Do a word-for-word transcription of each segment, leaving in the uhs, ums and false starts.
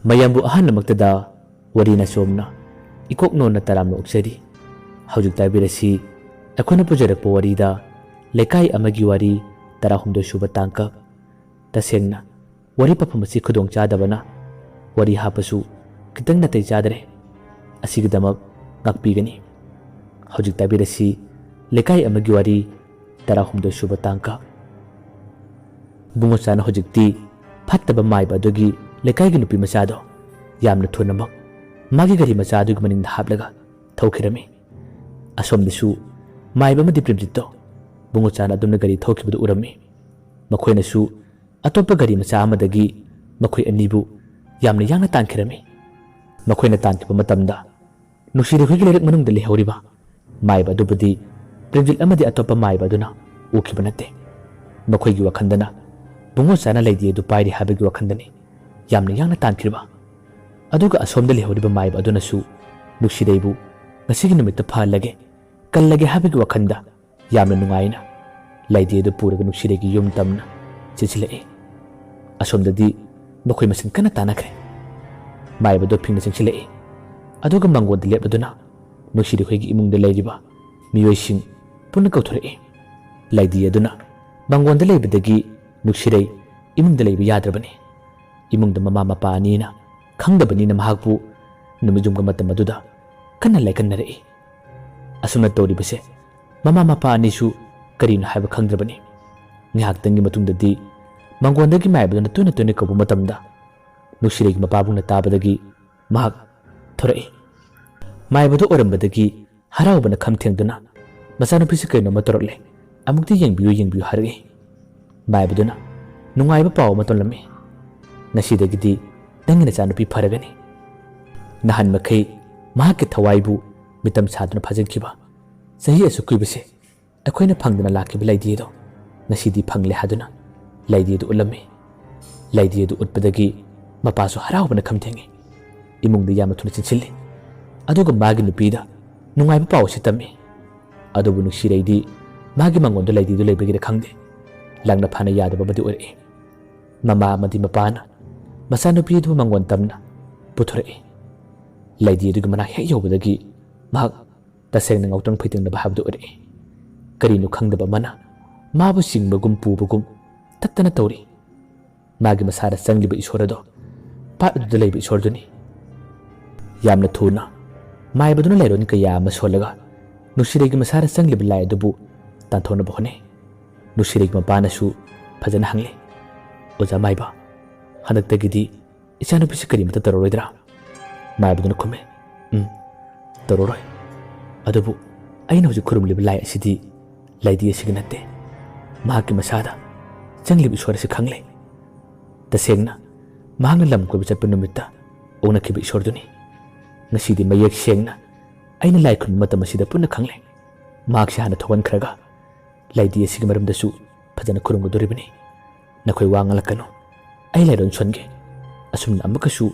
ꯃꯌꯥꯝꯕꯨ ꯑꯍꯥꯟꯕꯃꯛꯇꯗ ꯋꯥꯔꯤ ꯅꯆꯣꯝꯅ ꯏꯀꯣꯛ ꯅꯣꯟꯅ ꯇꯔꯥꯝꯅ ꯑꯣꯛꯆꯔꯤ꯫ ꯍꯧꯖꯤꯛ ꯇꯥꯕꯤꯔꯁꯤ ꯑꯩꯈꯣꯏꯅ ꯄꯨꯖꯔꯛꯄ ꯋꯥꯔꯤꯗ ꯂꯩꯀꯥꯏ ꯑꯃꯒꯤ ꯋꯥꯔꯤ ꯇꯔꯥꯍꯨꯝꯗꯣꯏ ꯁꯨꯕ ꯇꯥꯡꯀꯛ꯫ ꯇꯁꯦꯡꯅ ꯋꯥꯔꯤ ꯄꯥꯐꯝ ꯑꯁꯤ ꯈꯨꯗꯣꯡ ꯆꯥꯗꯕꯅ ꯋꯥꯔꯤ ꯍꯥꯞꯄꯁꯨ ꯈꯤꯇꯪ ꯅꯥꯇꯩ ꯆꯥꯗ꯭ꯔꯦ꯫ ꯑꯁꯤꯒꯤꯗꯃꯛ ꯉꯥꯛꯄꯤꯒꯅꯤ꯫ ꯍꯧꯖꯤꯛ ꯇꯥꯕꯤꯔꯁꯤ ꯂꯩꯀꯥꯏ ꯑꯃꯒꯤ ꯋꯥꯔꯤ ꯇꯔꯥꯍꯨꯝꯗꯣꯏ ꯁꯨꯕ ꯇꯥꯡꯀꯛ꯫ ꯕꯨꯡꯉꯣꯆꯥꯅ ꯍꯧꯖꯤꯛꯇꯤ ꯐꯠꯇꯕ ꯃꯥꯏꯕ ꯑꯗꯨꯒꯤ ꯂꯩꯀꯥꯏꯒꯤ ꯅꯨꯄꯤ ꯃꯆꯥꯗꯣ ꯌꯥꯝꯅ ꯊꯨꯅꯃꯛ ꯃꯥꯒꯤ ꯒꯥꯔꯤ ꯃꯆꯥ ꯑꯗꯨꯒꯤ ꯃꯅꯤꯡꯗ ꯍꯥꯞꯂꯒ ꯊꯧꯈꯤꯔꯝꯃꯤ꯫ ꯑꯁꯣꯝꯗꯁꯨ ꯃꯥꯏꯕ ꯑꯃꯗꯤ ꯄ꯭ꯔꯦꯝꯖꯤꯠꯇꯣ ꯕꯨꯡꯉꯣꯆꯥꯅ ꯑꯗꯨꯝꯅ ꯒꯥꯔꯤ ꯊꯧꯈꯤꯕꯗꯨ ꯎꯔꯝꯃꯤ꯫ ꯃꯈꯣꯏꯅꯁꯨ ꯑꯇꯣꯞꯄ ꯒꯥꯔꯤ ꯃꯆꯥ ꯑꯃꯗꯒꯤ ꯃꯈꯣꯏ ꯑꯅꯤꯕꯨ ꯌꯥꯝꯅ ꯌꯥꯡꯅ ꯇꯥꯟꯈꯤꯔꯝꯃꯤ꯫ ꯃꯈꯣꯏꯅ ꯇꯥꯟꯈꯤꯕ ꯃꯇꯝꯗ ꯅꯨꯡꯁꯤꯔꯩꯈꯣꯏꯒꯤ ꯂꯩꯔꯛ ꯃꯅꯨꯡꯗ ꯂꯩꯍꯧꯔꯤꯕ ꯃꯥꯏꯕ ꯑꯗꯨꯕꯨꯗꯤ ꯄ꯭ꯔꯦꯝꯖꯤꯠ ꯑꯃꯗꯤ ꯑꯇꯣꯞꯄ ꯃꯥꯏꯕ ꯑꯗꯨꯅ ꯎꯈꯤꯕ ꯅꯠꯇꯦ꯫ ꯃꯈꯣꯏꯒꯤ ꯋꯥꯈꯜꯗꯅ ꯕꯨꯡꯉꯣꯆꯥꯅ ꯂꯩꯗꯤ ꯑꯗꯨ ꯄꯥꯏꯔꯤ ꯍꯥꯏꯕꯒꯤ ꯋꯥꯈꯜꯗꯅꯤ ꯌꯥꯝꯅ ꯌꯥꯡꯅ ꯇꯥꯟꯈꯤꯕ꯫ ꯑꯗꯨꯒ ꯑꯁꯣꯝꯗ ꯂꯩꯍꯧꯔꯤꯕ ꯃꯥꯏꯕ ꯑꯗꯨꯅꯁꯨ ꯅꯨꯡꯁꯤꯔꯩꯕꯨ ꯉꯁꯤꯒꯤ ꯅꯨꯃꯤꯠꯇ ꯐꯍꯜꯂꯒꯦ, ꯀꯜꯂꯒꯦ ꯍꯥꯏꯕꯒꯤ ꯋꯥꯈꯜꯗ ꯌꯥꯝꯅ ꯅꯨꯡꯉꯥꯏꯅ ꯂꯩꯗꯤ ꯑꯗꯨ ꯄꯨꯔꯒ ꯅꯨꯡꯁꯤꯔꯩꯒꯤ ꯌꯨꯝ ꯇꯝꯅ ꯆꯦꯟꯁꯤꯜꯂꯛꯏ꯫ ꯑꯁꯣꯝꯗꯗꯤ ꯃꯈꯣꯏ ꯃꯁꯦꯟ ꯀꯟꯅ ꯇꯥꯟꯅꯈ꯭ꯔꯦ꯫ ꯃꯥꯏꯕꯗꯣ ꯐꯤꯡꯅ ꯆꯪꯁꯤꯜꯂꯛꯏ꯫ ꯑꯗꯨꯒ ꯃꯥꯡꯒꯣꯟꯗ ꯂꯦꯞꯂꯗꯨꯅ ꯅꯨꯡꯁꯤꯔꯩꯈꯣꯏꯒꯤ ꯏꯃꯨꯡꯗ ꯂꯩꯔꯤꯕ ꯃꯤꯑꯣꯏꯁꯤꯡ ꯄꯨꯟꯅ ꯀꯧꯊꯣꯔꯛꯏ꯫ ꯂꯩꯗꯤ ꯑꯗꯨꯅ ꯃꯥꯡꯒꯣꯟꯗ ꯂꯩꯕꯗꯒꯤ ꯅꯨꯡꯁꯤꯔꯩ ꯏꯃꯨꯡꯗ ꯂꯩꯕ ꯌꯥꯗ꯭ꯔꯕꯅꯤ꯫ ꯏꯃꯨꯡꯗ ꯃꯃꯥ ꯃꯄꯥ ꯑꯅꯤꯅ ꯈꯪꯗꯕꯅꯤꯅ ꯃꯍꯥꯛꯄꯨ ꯅꯨꯃꯤꯠ ꯌꯨꯝꯒ ꯃꯇꯝ ꯑꯗꯨꯗ ꯀꯟꯅ ꯂꯥꯏꯀꯠꯅꯔꯛꯏ꯫ ꯑꯁꯨꯝꯅ ꯇꯧꯔꯤꯕꯁꯦ ꯃꯃꯥ ꯃꯄꯥ ꯑꯅꯤꯁꯨ ꯀꯔꯤꯅꯣ ꯍꯥꯏꯕ ꯈꯪꯗ꯭ꯔꯕꯅꯤ꯫ ꯉꯥꯏꯍꯥꯛꯇꯪꯒꯤ ꯃꯇꯨꯡꯗꯗꯤ ꯃꯥꯡꯒꯣꯟꯗꯒꯤ ꯃꯥꯏꯕꯗꯨꯅ ꯇꯣꯏꯅ ꯇꯣꯏꯅ ꯀꯧꯕ ꯃꯇꯝꯗ ꯅꯨꯡꯁꯤꯔꯩꯒꯤ ꯃꯄꯥꯕꯨꯡꯅ ꯇꯥꯕꯗꯒꯤ ꯃꯍꯥꯛ ꯊꯣꯔꯛꯏ꯫ ꯃꯥꯏꯕꯗꯨ ꯑꯣꯏꯔꯝꯕꯗꯒꯤ ꯍꯔꯥꯎꯕꯅ ꯈꯝ ꯊꯦꯡꯗꯨꯅ, "ꯃꯆꯥꯅꯨꯄꯤꯁꯤ ꯀꯩꯅꯣꯝꯃ ꯇꯧꯔꯛꯂꯦ, ꯑꯃꯨꯛꯇ ꯌꯦꯡꯕꯤꯌꯨ, ꯌꯦꯡꯕꯤꯌꯨ" ꯍꯥꯏꯔꯛꯏ꯫ ꯃꯥꯏꯕꯗꯨꯅ ꯅꯨꯡꯉꯥꯏꯕ ꯄꯥꯎ ꯑꯃ ꯇꯝꯂꯝꯃꯤ꯫ "ꯉꯁꯤꯗꯒꯤꯗꯤ ꯅꯪꯒꯤ ꯅꯆꯥꯅꯨꯄꯤ ꯐꯔꯒꯅꯤ꯫ ꯅꯍꯥꯟ ꯃꯈꯩ ꯃꯍꯥꯛꯀꯤ ꯊꯋꯥꯏꯕꯨ ꯃꯤꯇꯝ ꯁꯥꯗꯨꯅ ꯐꯥꯖꯤꯟꯈꯤꯕ ꯆꯍꯤ ꯑꯁꯨꯛ ꯀꯨꯏꯕꯁꯦ ꯑꯩꯈꯣꯏꯅ ꯐꯪꯗꯅ ꯂꯥꯛꯈꯤꯕ ꯂꯩꯗꯤ ꯑꯗꯣ ꯉꯁꯤꯗꯤ ꯐꯪꯂꯦ" ꯍꯥꯏꯗꯨꯅ ꯂꯩꯗꯤ ꯑꯗꯨ ꯎꯠꯂꯝꯃꯤ꯫ ꯂꯩꯗꯤ ꯑꯗꯨ ꯎꯠꯄꯗꯒꯤ ꯃꯄꯥꯁꯨ ꯍꯔꯥꯎꯕꯅ ꯈꯝ ꯊꯦꯡꯉꯤ꯫ ꯏꯃꯨꯡꯗ ꯌꯥꯝꯅ ꯊꯨꯅ ꯆꯦꯟꯁꯤꯜꯂꯤ꯫ ꯑꯗꯨꯒ ꯃꯥꯒꯤ ꯅꯨꯄꯤꯗ ꯅꯨꯡꯉꯥꯏꯕ ꯄꯥꯎ ꯑꯁꯤ ꯇꯝꯃꯤ꯫ ꯑꯗꯨꯕꯨ ꯅꯨꯡꯁꯤꯔꯩꯗꯤ ꯃꯥꯒꯤ ꯃꯉꯣꯟꯗ ꯂꯩꯗꯤꯗꯨ ꯂꯩꯕꯒꯤꯔ ꯈꯪꯗꯦ, ꯂꯪꯅ ꯐꯥꯅ ꯌꯥꯗꯕ ꯑꯃꯗꯤ ꯑꯣꯏꯔꯛꯏ꯫ ꯃꯃꯥ ꯑꯃꯗꯤ ꯃꯄꯥꯅ ꯃꯆꯥꯅꯨꯄꯤ ꯑꯗꯨꯕꯨ ꯃꯉꯣꯟ ꯇꯝꯅ ꯄꯨꯊꯣꯔꯛꯏ꯫ ꯂꯩꯗꯤ ꯑꯗꯨꯒꯤ ꯃꯅꯥꯛ ꯍꯦꯛ ꯌꯧꯕꯗꯒꯤ ꯃꯍꯥꯛ ꯇꯁꯦꯡꯅ ꯉꯥꯎꯇ꯭ꯔꯪ ꯐꯩꯇꯪꯅꯕ ꯍꯥꯏꯕꯗꯨ ꯑꯣꯏꯔꯛꯏ꯫ ꯀꯔꯤꯅꯣ ꯈꯪꯗꯕ ꯑꯃꯅ ꯃꯥꯕꯨ ꯆꯤꯡꯕꯒꯨꯝ ꯄꯨꯕꯒꯨꯝ ꯇꯠꯇꯅ ꯇꯧꯔꯤ꯫ ꯃꯥꯒꯤ ꯃꯁꯥꯗ ꯆꯪꯂꯤꯕ ꯏꯁꯣꯔ ꯑꯗꯣ ꯄꯥꯠ ꯑꯗꯨꯗ ꯂꯩꯕ ꯏꯁꯣꯔꯗꯨꯅꯤ꯫ ꯌꯥꯝꯅ ꯊꯨꯅ ꯃꯥꯏꯕꯗꯨꯅ ꯂꯥꯏꯔꯣꯟ ꯀꯌꯥ ꯑꯃ ꯁꯣꯜꯂꯒ ꯅꯨꯡꯁꯤꯔꯩꯒꯤ ꯃꯁꯥꯗ ꯆꯪꯂꯤꯕ ꯂꯥꯏ ꯑꯗꯨꯕꯨ ꯇꯥꯟꯊꯣꯛꯅꯕ ꯍꯣꯠꯅꯩ꯫ ꯅꯨꯡꯁꯤꯔꯩꯒꯤ ꯃꯄꯥꯅꯁꯨ ꯐꯖꯅ ꯍꯪꯂꯦ, "ꯑꯣꯖꯥ ꯃꯥꯏꯕ, ꯍꯟꯗꯛꯇꯒꯤꯗꯤ ꯏꯆꯥꯅꯨꯄꯤꯁꯤ ꯀꯔꯤꯃꯇ ꯇꯧꯔꯔꯣꯏꯗ꯭ꯔꯥ?" ꯃꯥꯏꯕꯗꯨꯅ ꯈꯨꯝꯃꯦ, "ꯎꯝ, ꯇꯧꯔꯔꯣꯏ꯫ ꯑꯗꯨꯕꯨ ꯑꯩꯅ ꯍꯧꯖꯤꯛ ꯈꯨꯔꯨꯝꯂꯤꯕ ꯂꯥꯏ ꯑꯁꯤꯗꯤ ꯂꯩꯗꯤ ꯑꯁꯤꯒꯤ ꯅꯠꯇꯦ꯫ ꯃꯍꯥꯛꯀꯤ ꯃꯁꯥꯗ ꯆꯪꯂꯤꯕ ꯏꯁꯣꯔ ꯑꯁꯤ ꯈꯪꯂꯦ꯫ ꯇꯁꯦꯡꯅ ꯃꯍꯥꯛꯅ ꯂꯝ ꯀꯣꯏꯕ ꯆꯠꯄ ꯅꯨꯃꯤꯠꯇ ꯎꯅꯈꯤꯕ ꯏꯁꯣꯔꯗꯨꯅꯤ꯫ ꯉꯁꯤꯗꯤ ꯃꯌꯦꯛ ꯁꯦꯡꯅ ꯑꯩꯅ ꯂꯥꯏ ꯈꯨꯔꯨꯝꯕ ꯃꯇꯝ ꯑꯁꯤꯗ ꯄꯨꯟꯅ ꯈꯪꯂꯦ꯫ ꯃꯍꯥꯛꯁꯤ ꯍꯥꯟꯅ ꯊꯣꯛꯍꯟꯈ꯭ꯔꯒ ꯂꯩꯗꯤ ꯑꯁꯤꯒꯤ ꯃꯔꯝꯗꯁꯨ ꯐꯖꯅ ꯈꯨꯔꯨꯝꯒꯗꯧꯔꯤꯕꯅꯤ꯫ ꯅꯈꯣꯏ ꯋꯥ ꯉꯥꯡꯂꯛꯀꯅꯨ꯫ ꯑꯩ ꯂꯥꯏꯔꯣꯟ ꯁꯣꯟꯒꯦ꯫" ꯑꯁꯨꯝꯅ ꯑꯃꯨꯛꯀꯁꯨ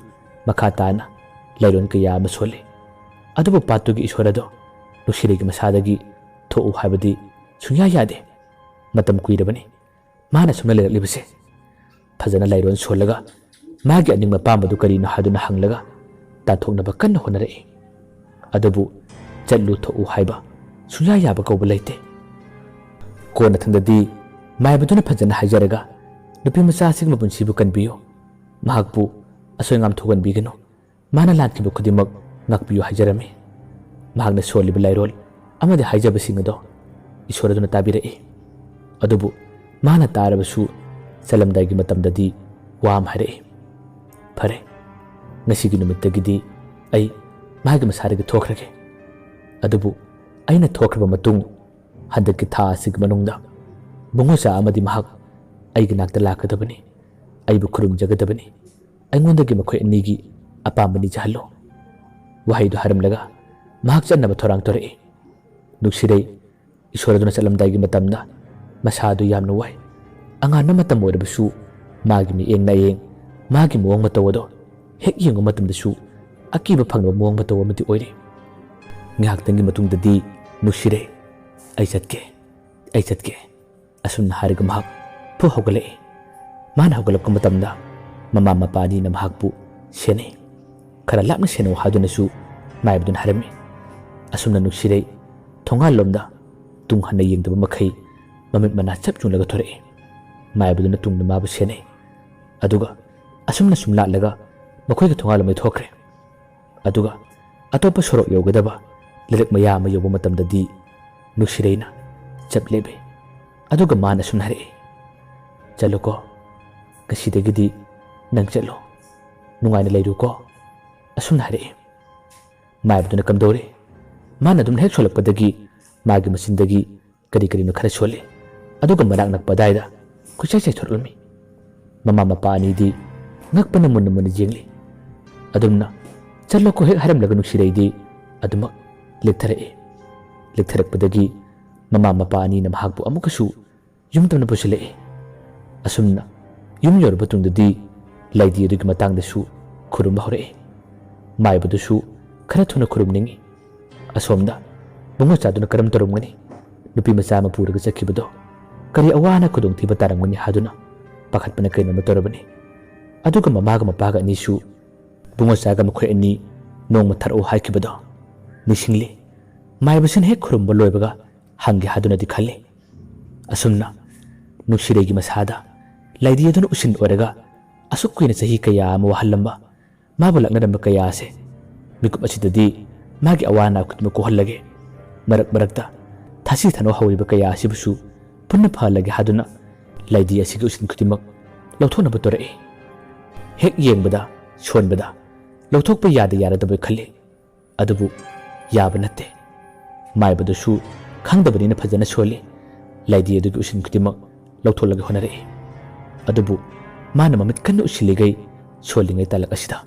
ꯃꯈꯥ ꯇꯥꯅ ꯂꯥꯏꯔꯣꯟ ꯀꯌꯥ ꯑꯃ ꯁꯣꯜꯂꯤ꯫ ꯑꯗꯨꯕꯨ ꯄꯥꯠꯇꯨꯒꯤ ꯏꯁꯣꯔ ꯑꯗꯣ ꯅꯨꯡꯁꯤꯔꯩꯒꯤ ꯃꯁꯥꯗꯒꯤ ꯊꯣꯛꯎ ꯍꯥꯏꯕꯗꯤ ꯁꯨꯡꯌꯥ ꯌꯥꯗꯦ꯫ ꯃꯇꯝ ꯀꯨꯏꯔꯕꯅꯤ ꯃꯥꯅ ꯁꯨꯝꯅ ꯂꯩꯔꯛꯂꯤꯕꯁꯦ꯫ ꯐꯖꯅ ꯂꯥꯏꯔꯣꯟ ꯁꯣꯜꯂꯒ ꯃꯥꯒꯤ ꯑꯅꯤꯡꯕ ꯑꯄꯥꯝꯕꯗꯨ ꯀꯔꯤꯅꯣ ꯍꯥꯏꯗꯨꯅ ꯍꯪꯂꯒ ꯇꯥꯟꯊꯣꯛꯅꯕ ꯀꯟꯅ ꯍꯣꯠꯅꯔꯛꯏ꯫ ꯑꯗꯨꯕꯨ ꯆꯠꯂꯨ ꯊꯣꯛꯎ ꯍꯥꯏꯕ ꯁꯨꯡꯌꯥ ꯌꯥꯕ ꯀꯧꯕ ꯂꯩꯇꯦ꯫ ꯀꯣꯟꯅꯊꯪꯗꯗꯤ ꯃꯥꯏꯕꯗꯨꯅ ꯐꯖꯅ ꯍꯥꯏꯖꯔꯒ, "ꯅꯨꯄꯤ ꯃꯆꯥ ꯑꯁꯤꯒꯤ ꯃꯄꯨꯟꯁꯤꯕꯨ ꯀꯟꯕꯤꯌꯨ꯫ ꯃꯍꯥꯛꯄꯨ ꯑꯁꯣꯏ ꯑꯉꯥꯝ ꯊꯣꯛꯍꯟꯕꯤꯒꯅꯨ꯫ ꯃꯥꯅ ꯂꯥꯟꯈꯤꯕ ꯈꯨꯗꯤꯡꯃꯛ ꯉꯥꯛꯄꯤꯌꯨ" ꯍꯥꯏꯖꯔꯝꯃꯤ꯫ ꯃꯍꯥꯛꯅ ꯁꯣꯜꯂꯤꯕ ꯂꯥꯏꯔꯣꯜ ꯑꯃꯗꯤ ꯍꯥꯏꯖꯕꯁꯤꯡ ꯑꯗꯣ ꯏꯁꯣꯔ ꯑꯗꯨꯅ ꯇꯥꯕꯤꯔꯛꯏ꯫ ꯑꯗꯨꯕꯨ ꯃꯥꯅ ꯇꯥꯔꯕꯁꯨ ꯆꯠꯂꯝꯗꯥꯏꯒꯤ ꯃꯇꯝꯗꯗꯤ ꯋꯥ ꯑꯃ ꯍꯥꯏꯔꯛꯏ, "ꯐꯔꯦ, ꯉꯁꯤꯒꯤ ꯅꯨꯃꯤꯠꯇꯒꯤꯗꯤ ꯑꯩ ꯃꯥꯒꯤ ꯃꯁꯥꯗꯒꯤ ꯊꯣꯛꯈ꯭ꯔꯒꯦ꯫ ꯑꯗꯨꯕꯨ ꯑꯩꯅ ꯊꯣꯛꯈ꯭ꯔꯕ ꯃꯇꯨꯡ ꯍꯟꯗꯛꯀꯤ ꯊꯥ ꯑꯁꯤꯒꯤ ꯃꯅꯨꯡꯗ ꯕꯨꯡꯉꯣꯆꯥ ꯑꯃꯗꯤ ꯃꯍꯥꯛ ꯑꯩꯒꯤ ꯅꯥꯛꯇ ꯂꯥꯛꯀꯗꯕꯅꯤ, ꯑꯩꯕꯨ ꯈꯨꯔꯨꯝꯖꯒꯗꯕꯅꯤ꯫ ꯑꯩꯉꯣꯟꯗꯒꯤ ꯃꯈꯣꯏ ꯑꯅꯤꯒꯤ ꯑꯄꯥꯝꯕ ꯅꯤꯖꯍꯜꯂꯨ꯫" ꯋꯥꯍꯩꯗꯨ ꯍꯥꯏꯔꯝꯂꯒ ꯃꯍꯥꯛ ꯆꯠꯅꯕ ꯊꯧꯔꯥꯡ ꯇꯧꯔꯛꯏ꯫ ꯅꯨꯡꯁꯤꯔꯩ ꯏꯁꯣꯔ ꯑꯗꯨꯅ ꯆꯠꯂꯝꯗꯥꯏꯒꯤ ꯃꯇꯝꯗ ꯃꯁꯥꯗꯨ ꯌꯥꯝꯅ ꯋꯥꯏ꯫ ꯑꯉꯥꯟꯕ ꯃꯇꯝ ꯑꯣꯏꯔꯕꯁꯨ ꯃꯥꯒꯤ ꯃꯤꯠꯌꯦꯡ ꯅꯥꯌꯦꯡ, ꯃꯥꯒꯤ ꯃꯑꯣꯡ ꯃꯇꯧ ꯑꯗꯣ ꯍꯦꯛ ꯌꯦꯡꯕ ꯃꯇꯝꯗꯁꯨ ꯑꯀꯤꯕ ꯐꯪꯅꯕ ꯃꯑꯣꯡ ꯃꯇꯧ ꯑꯃꯗꯤ ꯑꯣꯏꯔꯤ꯫ ꯉꯥꯏꯍꯥꯛꯇꯪꯒꯤ ꯃꯇꯨꯡꯗꯗꯤ ꯅꯨꯡꯁꯤꯔꯩ, "ꯑꯩ ꯆꯠꯀꯦ, ꯑꯩ ꯆꯠꯀꯦ" ꯑꯁꯨꯝꯅ ꯍꯥꯏꯔꯒ ꯃꯍꯥꯛ ꯐꯨ ꯍꯧꯒꯠꯂꯛꯏ꯫ ꯃꯥꯅ ꯍꯧꯒꯠꯂꯛꯄ ꯃꯇꯝꯗ ꯃꯃꯥ ꯃꯄꯥ ꯑꯅꯤꯅ ꯃꯍꯥꯛꯄꯨ ꯁꯦꯟꯅꯩ꯫ ꯈꯔ ꯂꯥꯞꯅ ꯁꯦꯟꯅꯧ ꯍꯥꯏꯗꯨꯅꯁꯨ ꯃꯥꯏꯕꯗꯨꯅ ꯍꯥꯏꯔꯝꯃꯤ꯫ ꯑꯁꯨꯝꯅ ꯅꯨꯡꯁꯤꯔꯩ ꯊꯣꯡꯒꯥꯜꯂꯣꯝꯗ ꯇꯨꯡ ꯍꯟꯅ ꯌꯦꯡꯗꯕ ꯃꯈꯩ ꯃꯃꯤꯠ ꯃꯅꯥ ꯆꯞ ꯌꯨꯡꯂꯒ ꯊꯣꯔꯛꯏ꯫ ꯃꯥꯏꯕꯗꯨꯅ ꯇꯨꯡꯗ ꯃꯥꯕꯨ ꯁꯦꯟꯅꯩ꯫ ꯑꯗꯨꯒ ꯑꯁꯨꯝꯅ ꯁꯨꯝ ꯂꯥꯠꯂꯒ ꯃꯈꯣꯏꯒꯤ ꯊꯣꯡꯒꯥꯜꯂꯣꯝꯗ ꯊꯣꯛꯈ꯭ꯔꯦ꯫ ꯑꯗꯨꯒ ꯑꯇꯣꯞꯄ ꯁꯣꯔꯣꯛ ꯌꯧꯒꯗꯕ ꯂꯩꯔꯛ ꯃꯌꯥ ꯑꯃ ꯌꯧꯕ ꯃꯇꯝꯗꯗꯤ ꯅꯨꯡꯁꯤꯔꯩꯅ ꯆꯞ ꯂꯦꯞꯄꯤ꯫ ꯑꯗꯨꯒ ꯃꯥꯅ ꯑꯁꯨꯝꯅ ꯍꯥꯏꯔꯛꯏ, "ꯆꯠꯂꯨꯀꯣ, ꯉꯁꯤꯗꯒꯤꯗꯤ ꯅꯪ ꯆꯠꯂꯣ, ꯅꯨꯡꯉꯥꯏꯅ ꯂꯩꯔꯨꯀꯣ," ꯑꯁꯨꯝꯅ ꯍꯥꯏꯔꯛꯏ꯫ ꯃꯥꯏꯕꯗꯨꯅ ꯀꯝꯗꯧꯔꯦ? ꯃꯥꯅ ꯑꯗꯨꯝ ꯍꯦꯛ ꯁꯣꯜꯂꯛꯄꯗꯒꯤ ꯃꯥꯒꯤ ꯃꯆꯤꯟꯗꯒꯤ ꯀꯔꯤ ꯀꯔꯤꯅꯣ ꯈꯔ ꯁꯣꯜꯂꯤ꯫ ꯑꯗꯨꯒ ꯃꯅꯥꯛ ꯅꯛꯄ ꯑꯗꯥꯏꯗ ꯀꯣꯏꯆꯥꯏ ꯆꯥꯏꯊꯣꯔꯛꯂꯝꯃꯤ꯫ ꯃꯃꯥ ꯃꯄꯥ ꯑꯅꯤꯗꯤ ꯉꯛꯄꯅ ꯃꯨꯟꯅ ꯃꯨꯟꯅ ꯌꯦꯡꯂꯤ꯫ ꯑꯗꯨꯝꯅ "ꯆꯠꯂꯣꯀꯣ" ꯍꯦꯛ ꯍꯥꯏꯔꯝꯂꯒ ꯅꯨꯡꯁꯤꯔꯩꯗꯤ ꯑꯗꯨꯃꯛ ꯂꯦꯛꯊꯔꯛꯏ꯫ ꯂꯦꯛꯊꯔꯛꯄꯗꯒꯤ ꯃꯃꯥ ꯃꯄꯥ ꯑꯅꯤꯅ ꯃꯍꯥꯛꯄꯨ ꯑꯃꯨꯛꯀꯁꯨ ꯌꯨꯝ ꯇꯝꯅ ꯄꯨꯁꯤꯜꯂꯛꯏ꯫ ꯑꯁꯨꯝꯅ ꯌꯨꯝ ꯌꯧꯔꯕ ꯇꯨꯡꯗꯗꯤ ꯂꯩꯗꯤ ꯑꯗꯨꯒꯤ ꯃꯇꯥꯡꯗꯁꯨ ꯈꯨꯔꯨꯝꯕ ꯍꯧꯔꯛꯏ꯫ ꯃꯥꯏꯕꯗꯨꯁꯨ ꯈꯔ ꯊꯨꯅ ꯈꯨꯔꯨꯝꯅꯤꯡꯏ꯫ ꯑꯁꯣꯝꯗ ꯕꯨꯡꯉꯣꯆꯥꯗꯨꯅ ꯀꯔꯝ ꯇꯧꯔꯝꯒꯅꯤ? ꯅꯨꯄꯤ ꯃꯆꯥ ꯑꯃ ꯄꯨꯔꯒ ꯆꯠꯈꯤꯕꯗꯣ ꯀꯔꯤ ꯑꯋꯥ ꯑꯅꯥ ꯈꯨꯗꯣꯡꯊꯤꯕ ꯇꯥꯔꯝꯒꯅꯤ ꯍꯥꯏꯗꯨꯅ ꯄꯥꯈꯠꯄꯅ ꯀꯩꯅꯣꯝꯃ ꯇꯧꯔꯕꯅꯤ꯫ ꯑꯗꯨꯒ ꯃꯃꯥꯒ ꯃꯄꯥꯒ ꯑꯅꯤꯁꯨ ꯕꯨꯡꯉꯣꯆꯥꯒ ꯃꯈꯣꯏ ꯑꯅꯤ ꯅꯣꯡꯃ ꯊꯥꯔꯛꯑꯣ ꯍꯥꯏꯈꯤꯕꯗꯣ ꯅꯤꯡꯁꯤꯡꯂꯤ꯫ ꯃꯥꯏꯕꯁꯤꯅ ꯍꯦꯛ ꯈꯨꯔꯨꯝꯕ ꯂꯣꯏꯕꯒ ꯍꯪꯒꯦ ꯍꯥꯏꯗꯨꯅꯗꯤ ꯈꯜꯂꯤ꯫ ꯑꯁꯨꯝꯅ ꯅꯨꯡꯁꯤꯔꯩꯒꯤ ꯃꯁꯥꯗ ꯂꯩꯗꯤ ꯑꯗꯨꯅ ꯎꯁꯤꯟ ꯑꯣꯏꯔꯒ ꯑꯁꯨꯛ ꯀꯨꯏꯅ ꯆꯍꯤ ꯀꯌꯥ ꯑꯃ ꯋꯥꯍꯜꯂꯝꯕ, ꯃꯥꯕꯨ ꯂꯥꯛꯅꯔꯝꯕ ꯀꯌꯥ ꯑꯁꯦ ꯃꯤꯀꯨꯞ ꯑꯁꯤꯗꯗꯤ ꯃꯥꯒꯤ ꯑꯋꯥ ꯑꯅꯥ ꯈꯨꯗꯤꯡꯃꯛ ꯀꯣꯛꯍꯜꯂꯒꯦ꯫ ꯃꯔꯛ ꯃꯔꯛꯇ ꯊꯥꯁꯤ ꯊꯥꯅꯧ ꯍꯧꯔꯤꯕ ꯀꯌꯥ ꯑꯁꯤꯕꯨꯁꯨ ꯄꯨꯟꯅ ꯐꯍꯜꯂꯒꯦ ꯍꯥꯏꯗꯨꯅ ꯂꯩꯗꯤ ꯑꯁꯤꯒꯤ ꯎꯁꯤꯟ ꯈꯨꯗꯤꯡꯃꯛ ꯂꯧꯊꯣꯛꯅꯕ ꯇꯧꯔꯛꯏ꯫ ꯍꯦꯛ ꯌꯦꯡꯕꯗ ꯁꯣꯟꯕꯗ ꯂꯧꯊꯣꯛꯄ ꯌꯥꯗ ꯌꯥꯔꯗꯕꯣꯏ ꯈꯜꯂꯤ꯫ ꯑꯗꯨꯕꯨ ꯌꯥꯕ ꯅꯠꯇꯦ꯫ ꯃꯥꯏꯕꯗꯨꯁꯨ ꯈꯪꯗꯕꯅꯤꯅ ꯐꯖꯅ ꯁꯣꯜꯂꯤ꯫ ꯂꯩꯗꯤ ꯑꯗꯨꯒꯤ ꯎꯁꯤꯟ ꯈꯨꯗꯤꯡꯃꯛ ꯂꯧꯊꯣꯛꯂꯒ ꯍꯣꯠꯅꯔꯛꯏ꯫ ꯑꯗꯨꯕꯨ ꯃꯥꯅ ꯃꯃꯤꯠ ꯀꯟꯅ ꯎꯁꯤꯜꯂꯤꯈꯩ ꯁꯣꯜꯂꯤꯉꯩ ꯇꯥꯂꯛ ꯑꯁꯤꯗ